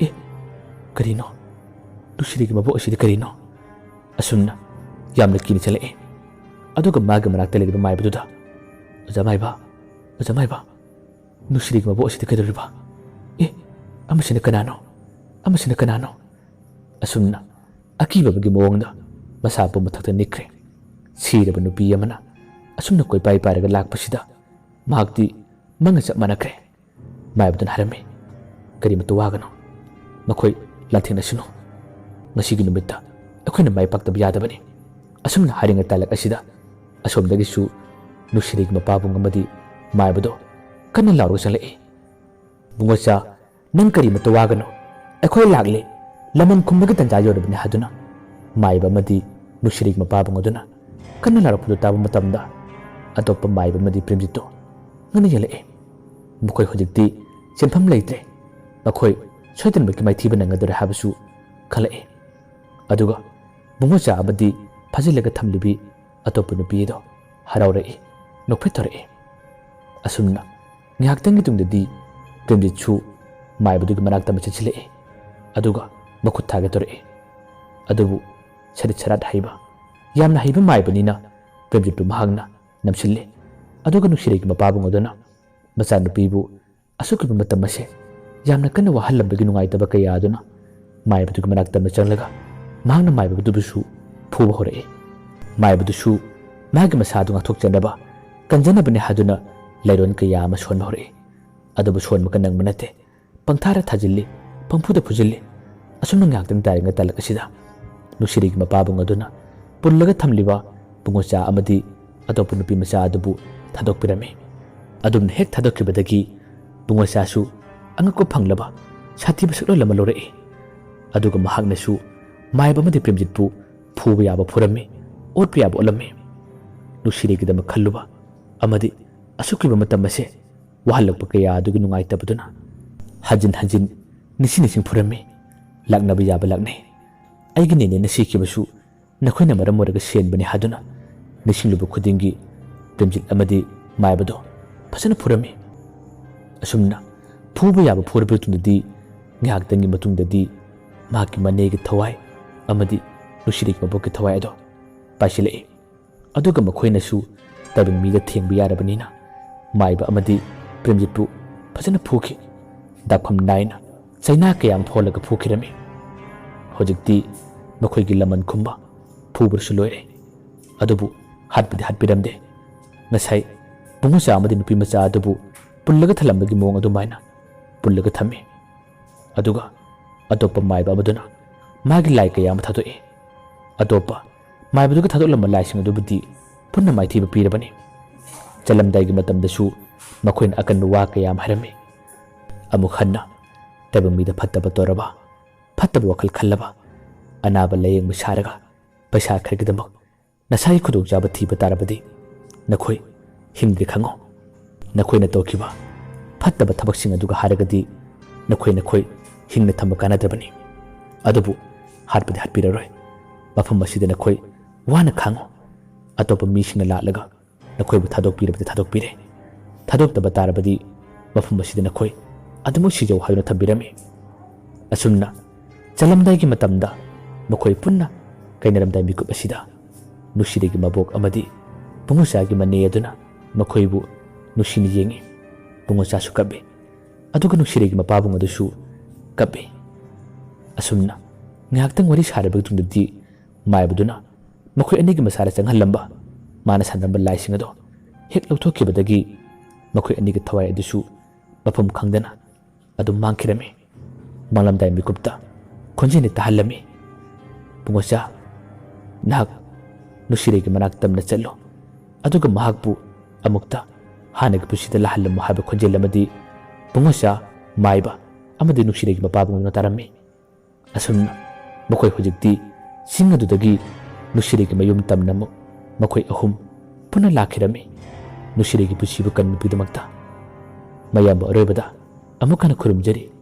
"ꯑꯦ, ꯀꯔꯤꯅꯣ? ꯅꯨꯡꯁꯤꯔꯩꯒꯤ ꯃꯕꯣꯛ ꯑꯁꯤꯗꯤ ꯀꯔꯤꯅꯣ?" ꯑꯁꯨꯝꯅ ꯌꯥꯝꯅ ꯀꯤꯅ ꯆꯦꯜꯂꯛꯏ꯫ ꯑꯗꯨꯒ ꯃꯥꯒꯤ ꯃꯅꯥꯛꯇ ꯂꯩꯔꯤꯕ ꯃꯥꯏꯕꯗꯨꯗ, "ꯑꯣꯖꯥ ꯃꯥꯏꯕ, ꯑꯣꯖꯥ ꯃꯥꯏꯕ, ꯅꯨꯡꯁꯤꯔꯤꯒꯤ ꯃꯕꯣꯛ ꯑꯁꯤꯗꯤ ꯀꯩꯗꯧꯔꯤꯕ? ꯑꯦ, ꯑꯃꯁꯤꯅ ꯀꯅꯥꯅꯣ? ꯑꯃꯁꯤꯅ ꯀꯅꯥꯅꯣ?" ꯑꯁꯨꯝꯅ ꯑꯀꯤꯕ ꯑꯃꯒꯤ ꯃꯑꯣꯡꯗ ꯃꯁꯥꯕꯨ ꯃꯊꯛꯇ ꯅꯤꯛꯈ꯭ꯔꯦ꯫ ꯁꯤꯔꯕ ꯅꯨꯄꯤ ꯑꯃꯅ ꯑꯁꯨꯝꯅ ꯀꯣꯏꯄꯥꯏ ꯄꯥꯏꯔꯒ ꯂꯥꯛꯄꯁꯤꯗ ꯃꯍꯥꯛꯇꯤ ꯃꯪꯒ ꯆꯞ ꯃꯥꯟꯅꯈ꯭ꯔꯦ꯫ ꯃꯥꯏꯕꯗꯨꯅ ꯍꯥꯏꯔꯝꯃꯤ, "ꯀꯔꯤꯃꯠꯇ ꯋꯥꯒꯅꯨ, ꯃꯈꯣꯏ ꯂꯥꯟꯊꯦꯡꯅꯁꯅꯨ꯫ ꯉꯁꯤꯒꯤ ꯅꯨꯃꯤꯠꯇ ꯑꯩꯈꯣꯏꯅ ꯃꯥꯏ ꯄꯥꯛꯇꯕ ꯌꯥꯗꯕꯅꯤ"꯫ ꯑꯁꯨꯝꯅ ꯍꯥꯏꯔꯤꯉꯩ ꯇꯥꯂꯛ ꯑꯁꯤꯗ ꯑꯁꯣꯝꯗꯒꯤꯁꯨ ꯅꯨꯡꯁꯤꯔꯩꯒꯤ ꯃꯄꯥꯕꯨꯡ ꯑꯃꯗꯤ ꯃꯥꯏꯕꯗꯣ ꯀꯟꯅ ꯂꯥꯎꯔꯒ ꯆꯪꯂꯛꯏ꯫ "ꯕꯨꯡꯉꯣꯆꯥ, ꯅꯪ ꯀꯔꯤꯃꯠꯇ ꯋꯥꯒꯅꯨ, ꯑꯩꯈꯣꯏ ꯂꯥꯛꯂꯦ, ꯂꯃꯟ ꯈꯨꯝꯕꯒꯤ ꯇꯟꯖꯥ ꯌꯧꯔꯕꯅꯤ" ꯍꯥꯏꯗꯨꯅ ꯃꯥꯏꯕ ꯑꯃꯗꯤ ꯅꯨꯡꯁꯤꯔꯩꯒꯤ ꯃꯄꯥꯕꯨꯡ ꯑꯗꯨꯅ ꯀꯟꯅ ꯂꯥꯎꯔꯛꯄꯗꯨ ꯇꯥꯕ ꯃꯇꯝꯗ ꯑꯇꯣꯞꯄ ꯃꯥꯏꯕ ꯑꯃꯗꯤ ꯄ꯭ꯔꯦꯝꯖꯤꯠꯇꯨ ꯉꯛꯅ ꯌꯦꯡꯂꯛꯏ꯫ ꯃꯈꯣꯏ ꯍꯧꯖꯤꯛꯇꯤ ꯆꯦꯟꯐꯝ ꯂꯩꯇ꯭ꯔꯦ꯫ ꯃꯈꯣꯏ ꯁꯣꯏꯗꯅꯃꯛꯀꯤ ꯃꯥꯏꯊꯤꯕ ꯅꯪꯒꯗꯧꯔꯦ ꯍꯥꯏꯕꯁꯨ ꯈꯜꯂꯛꯏ꯫ ꯑꯗꯨꯒ ꯕꯨꯡꯉꯣꯆꯥ ꯑꯃꯗꯤ ꯐꯥꯖꯤꯜꯂꯒ ꯊꯝꯂꯤꯕꯤ ꯑꯇꯣꯞꯄ ꯅꯨꯄꯤ ꯑꯗꯣ ꯍꯔꯥꯎꯔꯛꯏ, ꯅꯣꯛꯐꯦꯠ ꯇꯧꯔꯛꯏ꯫ ꯑꯁꯨꯝꯅ ꯉꯥꯏꯍꯥꯛꯇꯪꯒꯤ ꯇꯨꯡꯗꯗꯤ ꯄ꯭ꯔꯦꯝꯖꯤꯠꯁꯨ ꯃꯥꯏꯕꯗꯨꯒꯤ ꯃꯅꯥꯛꯇ ꯑꯃ ꯆꯠꯁꯤꯜꯂꯛꯏ꯫ ꯑꯗꯨꯒ ꯃꯈꯨꯠ ꯊꯥꯒꯦ ꯇꯧꯔꯛꯏ꯫ ꯑꯗꯨꯕꯨ ꯁꯔꯤꯠ ꯁꯔꯥꯠ ꯍꯩꯕ, ꯌꯥꯝꯅ ꯍꯩꯕ ꯃꯥꯏꯕꯅꯤꯅ ꯄ꯭ꯔꯦꯝꯖꯤꯠꯄꯨ ꯃꯍꯥꯛꯅ ꯅꯝꯁꯤꯜꯂꯤ꯫ ꯑꯗꯨꯒ ꯅꯨꯡꯁꯤꯔꯩꯒꯤ ꯃꯄꯥꯕꯨꯡ ꯑꯗꯨꯅ ꯃꯆꯥꯅꯨꯄꯤꯕꯨ ꯑꯁꯨꯛ ꯀꯨꯏꯕ ꯃꯇꯝ ꯑꯁꯦ ꯌꯥꯝꯅ ꯀꯟꯅ ꯋꯥꯍꯜꯂꯝꯕꯒꯤ ꯅꯨꯡꯉꯥꯏꯇꯕ ꯀꯌꯥ ꯑꯗꯨꯅ ꯃꯥꯏꯕꯗꯨꯒꯤ ꯃꯅꯥꯛꯇ ꯑꯃ ꯆꯪꯂꯒ ꯃꯍꯥꯛꯅ ꯃꯥꯏꯕꯗꯨꯕꯨꯁꯨ ꯐꯨꯕ ꯍꯧꯔꯛꯏ꯫ ꯃꯥꯏꯕꯗꯨꯁꯨ ꯃꯥꯒꯤ ꯃꯁꯥꯗꯨ ꯉꯥꯛꯊꯣꯛꯆꯅꯕ ꯀꯟꯖꯅꯕꯅꯤ ꯍꯥꯏꯗꯨꯅ ꯂꯩꯔꯣꯟ ꯀꯌꯥ ꯑꯃ ꯁꯣꯟꯕ ꯍꯧꯔꯛꯏ꯫ ꯑꯗꯨꯕꯨ ꯁꯣꯟꯕꯒ ꯅꯪꯕ ꯅꯠꯇꯦ꯫ ꯄꯪꯊꯥꯗ ꯊꯥꯖꯤꯜꯂꯤ, ꯄꯪꯐꯨꯗ ꯐꯨꯖꯤꯜꯂꯤ꯫ ꯑꯁꯨꯝꯅ ꯉꯥꯏꯍꯥꯛꯇꯪ ꯇꯥꯔꯤꯉꯩ ꯇꯥꯂꯛ ꯑꯁꯤꯗ ꯅꯨꯡꯁꯤꯔꯩꯒꯤ ꯃꯄꯥꯕꯨꯡ ꯑꯗꯨꯅ ꯄꯨꯜꯂꯒ ꯊꯝꯂꯤꯕ ꯕꯨꯡꯉꯣꯆꯥ ꯑꯃꯗꯤ ꯑꯇꯣꯞꯄ ꯅꯨꯄꯤ ꯃꯆꯥ ꯑꯗꯨꯕꯨ ꯊꯥꯗꯣꯛꯄꯤꯔꯝꯃꯤ꯫ ꯑꯗꯨꯝꯅ ꯍꯦꯛ ꯊꯥꯗꯣꯛꯈꯤꯕꯗꯒꯤ ꯕꯨꯡꯉꯣꯆꯥꯁꯨ ꯑꯉꯛꯄ ꯐꯪꯂꯕ ꯁꯥꯊꯤꯕ ꯁꯛꯂꯣꯟ ꯑꯃ ꯂꯧꯔꯛꯏ꯫ ꯑꯗꯨꯒ ꯃꯍꯥꯛꯅꯁꯨ ꯃꯥꯏꯕ ꯑꯃꯗꯤ ꯄ꯭ꯔꯦꯝꯖꯤꯠꯄꯨ ꯐꯨꯕ ꯌꯥꯕ ꯐꯨꯔꯝꯃꯤ, ꯑꯣꯠꯄ ꯌꯥꯕ ꯑꯣꯠꯂꯝꯃꯤ꯫ ꯅꯨꯡꯁꯤꯔꯩꯒꯤꯗꯃꯛ ꯈꯜꯂꯨꯕ ꯑꯃꯗꯤ ꯑꯁꯨꯛ ꯀꯨꯏꯕ ꯃꯇꯝ ꯑꯁꯦ ꯋꯥꯍꯜꯂꯛꯄ ꯀꯌꯥ ꯑꯗꯨꯒꯤ ꯅꯨꯡꯉꯥꯏꯇꯕꯗꯨꯅ ꯍꯟꯖꯤꯟ ꯍꯟꯖꯤꯟ ꯅꯤꯡꯁꯤꯡ ꯅꯤꯡꯁꯤꯡ ꯐꯨꯔꯝꯃꯤ꯫ ꯂꯥꯛꯅꯕ ꯌꯥꯕ ꯂꯥꯛꯅꯩ꯫ ꯑꯩꯒꯤ ꯅꯦꯅꯦꯅ ꯁꯤꯈꯤꯕꯁꯨ ꯅꯈꯣꯏꯅ ꯃꯔꯝ ꯑꯣꯏꯔꯒ ꯁꯦꯟꯕꯅꯤ ꯍꯥꯏꯗꯨꯅ ꯅꯤꯡꯁꯤꯡꯂꯨꯕ ꯈꯨꯗꯤꯡꯒꯤ ꯄ꯭ꯔꯦꯝꯖꯤꯠ ꯑꯃꯗꯤ ꯃꯥꯏꯕꯗꯣ ꯐꯖꯅ ꯐꯨꯔꯝꯃꯤ꯫ ꯑꯁꯨꯝꯅ ꯐꯨꯕ ꯌꯥꯕ ꯐꯨꯔꯕ ꯃꯇꯨꯡꯗꯗꯤ ꯉꯥꯏꯍꯥꯛꯇꯪꯒꯤ ꯃꯇꯨꯡꯗꯗꯤ ꯃꯍꯥꯛꯀꯤ ꯃꯅꯦꯒꯤ ꯊꯋꯥꯏ ꯑꯃꯗꯤ ꯅꯨꯡꯁꯤꯔꯩꯒꯤ ꯃꯕꯣꯛꯀꯤ ꯊꯋꯥꯏ ꯑꯗꯣ ꯄꯥꯏꯁꯤꯜꯂꯛꯏ꯫ ꯑꯗꯨꯒ ꯃꯈꯣꯏꯅꯁꯨ ꯇꯥꯏꯕꯪ ꯃꯤꯗ ꯊꯦꯡꯕ ꯌꯥꯔꯕꯅꯤꯅ ꯃꯥꯏꯕ ꯑꯃꯗꯤ ꯄ꯭ꯔꯦꯝꯖꯤꯠꯄꯨ ꯐꯖꯅ ꯐꯨꯈꯤ꯫ ꯗꯥꯛꯐꯝ ꯅꯥꯏꯅ ꯆꯩꯅꯥ ꯀꯌꯥ ꯑꯃ ꯐꯣꯜꯂꯒ ꯐꯨꯈꯤꯔꯝꯃꯤ꯫ ꯍꯧꯖꯤꯛꯇꯤ ꯃꯈꯣꯏꯒꯤ ꯂꯃꯟ ꯈꯨꯝꯕ ꯐꯨꯕꯁꯨ ꯂꯣꯏꯔꯦ꯫ ꯑꯗꯨꯕꯨ ꯍꯥꯠꯄꯗꯤ ꯍꯥꯠꯄꯤꯔꯝꯗꯦ꯫ ꯉꯁꯥꯏ ꯄꯨꯡꯉꯣꯆꯥ ꯑꯃꯗꯤ ꯅꯨꯄꯤ ꯃꯆꯥ ꯑꯗꯨꯕꯨ ꯄꯨꯜꯂꯒ ꯊꯝꯂꯝꯕꯒꯤ ꯃꯑꯣꯡ ꯑꯗꯨꯃꯥꯏꯅ ꯄꯨꯜꯂꯒ ꯊꯝꯃꯤ꯫ ꯑꯗꯨꯒ ꯑꯇꯣꯞꯄ ꯃꯥꯏꯕ ꯑꯃꯗꯨꯅ ꯃꯥꯒꯤ ꯂꯥꯏ ꯀꯌꯥ ꯑꯃ ꯊꯥꯗꯣꯛꯏ꯫ ꯑꯇꯣꯞꯄ ꯃꯥꯏꯕꯗꯨꯒ ꯊꯥꯗꯣꯛꯂꯝꯕ ꯂꯥꯏꯁꯤꯡ ꯑꯗꯨꯕꯨꯗꯤ ꯄꯨꯟꯅ ꯃꯥꯏꯊꯤꯕ ꯄꯤꯔꯕꯅꯤ꯫ ꯆꯠꯂꯝꯗꯥꯏꯒꯤ ꯃꯇꯝꯗꯁꯨ ꯃꯈꯣꯏꯅ ꯑꯀꯟꯕ ꯋꯥ ꯀꯌꯥ ꯑꯃ ꯍꯥꯏꯔꯝꯃꯤ꯫ ꯑꯃꯨꯛ ꯍꯟꯅ ꯇꯥꯏꯕꯪ ꯃꯤꯗ ꯐꯠꯇꯕ ꯇꯧꯔꯕ, ꯐꯠꯇꯕ ꯋꯥꯈꯜ ꯈꯜꯂꯕ, ꯑꯅꯥꯕ ꯂꯥꯌꯦꯡꯕ ꯁꯥꯔꯒ ꯄꯩꯁꯥ ꯈꯔꯒꯤꯗꯃꯛ ꯅꯁꯥꯒꯤ ꯈꯨꯗꯣꯡꯆꯥꯕ ꯊꯤꯕ ꯇꯥꯔꯕꯗꯤ ꯅꯈꯣꯏ ꯍꯤꯡꯗ꯭ꯔꯦ ꯈꯪꯉꯣ꯫ ꯅꯈꯣꯏꯅ ꯇꯧꯈꯤꯕ ꯐꯠꯇꯕ ꯊꯕꯛꯁꯤꯡ ꯑꯗꯨꯒ ꯍꯥꯏꯔꯒꯗꯤ ꯅꯈꯣꯏ ꯅꯈꯣꯏ ꯍꯤꯡꯅ ꯊꯝꯕ ꯀꯥꯟꯅꯗ꯭ꯔꯕꯅꯤ꯫ ꯑꯗꯨꯕꯨ ꯍꯥꯠꯄꯗꯤ ꯍꯥꯠꯄꯤꯔꯔꯣꯏ꯫ ꯃꯐꯝ ꯑꯁꯤꯗ ꯅꯈꯣꯏ ꯋꯥꯅ ꯈꯥꯡꯉꯨ꯫ ꯑꯇꯣꯞꯄ ꯃꯤꯁꯤꯡꯅ ꯂꯥꯛꯂꯒ ꯅꯈꯣꯏꯕꯨ ꯊꯥꯗꯣꯛꯄꯤꯔꯕꯗꯤ ꯊꯥꯗꯣꯛꯄꯤꯔꯦ꯫ ꯊꯥꯗꯣꯛꯇꯕ ꯇꯥꯔꯕꯗꯤ ꯃꯐꯝ ꯑꯁꯤꯗ ꯅꯈꯣꯏ ꯑꯗꯨꯃꯛ ꯁꯤꯖꯧ ꯍꯥꯏꯗꯨꯅ ꯊꯝꯕꯤꯔꯝꯃꯤ꯫ ꯑꯁꯨꯝꯅ ꯆꯠꯂꯝꯗꯥꯏꯒꯤ ꯃꯇꯝꯗ ꯃꯈꯣꯏ ꯄꯨꯟꯅ ꯀꯥꯏꯅꯔꯝꯗꯥꯏ ꯃꯤꯀꯨꯞ ꯑꯁꯤꯗ ꯅꯨꯡꯁꯤꯔꯩꯒꯤ ꯃꯕꯣꯛ ꯑꯃꯗꯤ ꯄꯨꯡꯉꯣꯆꯥꯒꯤ ꯃꯅꯦ ꯑꯗꯨꯅ ꯃꯈꯣꯏꯕꯨ ꯅꯨꯡꯁꯤꯅ ꯌꯦꯡꯉꯤ꯫ ꯄꯨꯡꯉꯣꯆꯥꯁꯨ ꯀꯞꯄꯤ꯫ ꯑꯗꯨꯒ ꯅꯨꯡꯁꯤꯔꯩꯒꯤ ꯃꯄꯥꯕꯨꯡ ꯑꯗꯨꯁꯨ ꯀꯞꯄꯤ꯫ ꯑꯁꯨꯝꯅ ꯉꯥꯏꯍꯥꯛꯇꯪ ꯋꯥꯔꯤ ꯁꯥꯔꯕ ꯃꯇꯨꯡꯗꯗꯤ ꯃꯥꯏꯕꯗꯨꯅ ꯃꯈꯣꯏ ꯑꯅꯤꯒꯤ ꯃꯁꯥꯗ ꯆꯪꯍꯜꯂꯝꯕ ꯃꯥꯅ ꯁꯥꯟꯅꯔꯝꯕ ꯂꯥꯏꯁꯤꯡ ꯑꯗꯣ ꯍꯦꯛ ꯂꯧꯊꯣꯛꯈꯤꯕꯗꯒꯤ ꯃꯈꯣꯏ ꯑꯅꯤꯒꯤ ꯊꯋꯥꯏ ꯑꯗꯨꯁꯨ ꯃꯐꯝ ꯈꯪꯗꯅ ꯑꯗꯨꯝ ꯃꯥꯡꯈꯤꯔꯝꯃꯤ꯫ ꯃꯥꯡꯂꯝꯗꯥꯏ ꯃꯤꯀꯨꯞꯇ ꯈꯣꯟꯖꯦꯜꯗꯤ ꯇꯥꯍꯜꯂꯝꯃꯤ, "ꯄꯨꯡꯉꯣꯆꯥ, ꯅꯍꯥꯛ ꯅꯨꯡꯁꯤꯔꯩꯒꯤ ꯃꯅꯥꯛ ꯇꯝꯅ ꯆꯠꯂꯨ, ꯑꯗꯨꯒ ꯃꯍꯥꯛꯄꯨ ꯑꯃꯨꯛꯇ ꯍꯥꯟꯅꯒꯤ ꯄꯨꯟꯁꯤꯗ ꯂꯥꯛꯍꯜꯂꯝꯃꯨ" ꯍꯥꯏꯕ ꯈꯣꯟꯖꯦꯜ ꯑꯃꯗꯤ ꯄꯨꯡꯉꯣꯆꯥ, ꯃꯥꯏꯕ ꯑꯃꯗꯤ ꯅꯨꯡꯁꯤꯔꯩꯒꯤ ꯃꯄꯥꯕꯨꯡꯗꯨꯅ ꯇꯥꯔꯝꯃꯤ꯫ ꯑꯁꯨꯝꯅ ꯃꯈꯣꯏ ꯍꯧꯖꯤꯛꯇꯤ ꯆꯤꯡ ꯑꯗꯨꯗꯒꯤ ꯅꯨꯡꯁꯤꯔꯩꯒꯤ ꯃꯌꯨꯝ ꯇꯝꯅ ꯑꯃꯨꯛ ꯃꯈꯣꯏ ꯑꯍꯨꯝ ꯄꯨꯟꯅ ꯂꯥꯛꯈꯤꯔꯝꯃꯤ꯫ ꯅꯨꯡꯁꯤꯔꯩꯒꯤ ꯄꯨꯟꯁꯤꯕꯨ ꯀꯟꯕꯤꯗꯃꯛꯇ ꯃꯌꯥꯝꯕ ꯑꯔꯣꯏꯕꯗ ꯑꯃꯨꯛ ꯍꯟꯅ ꯈꯨꯔꯨꯝꯖꯔꯤ꯫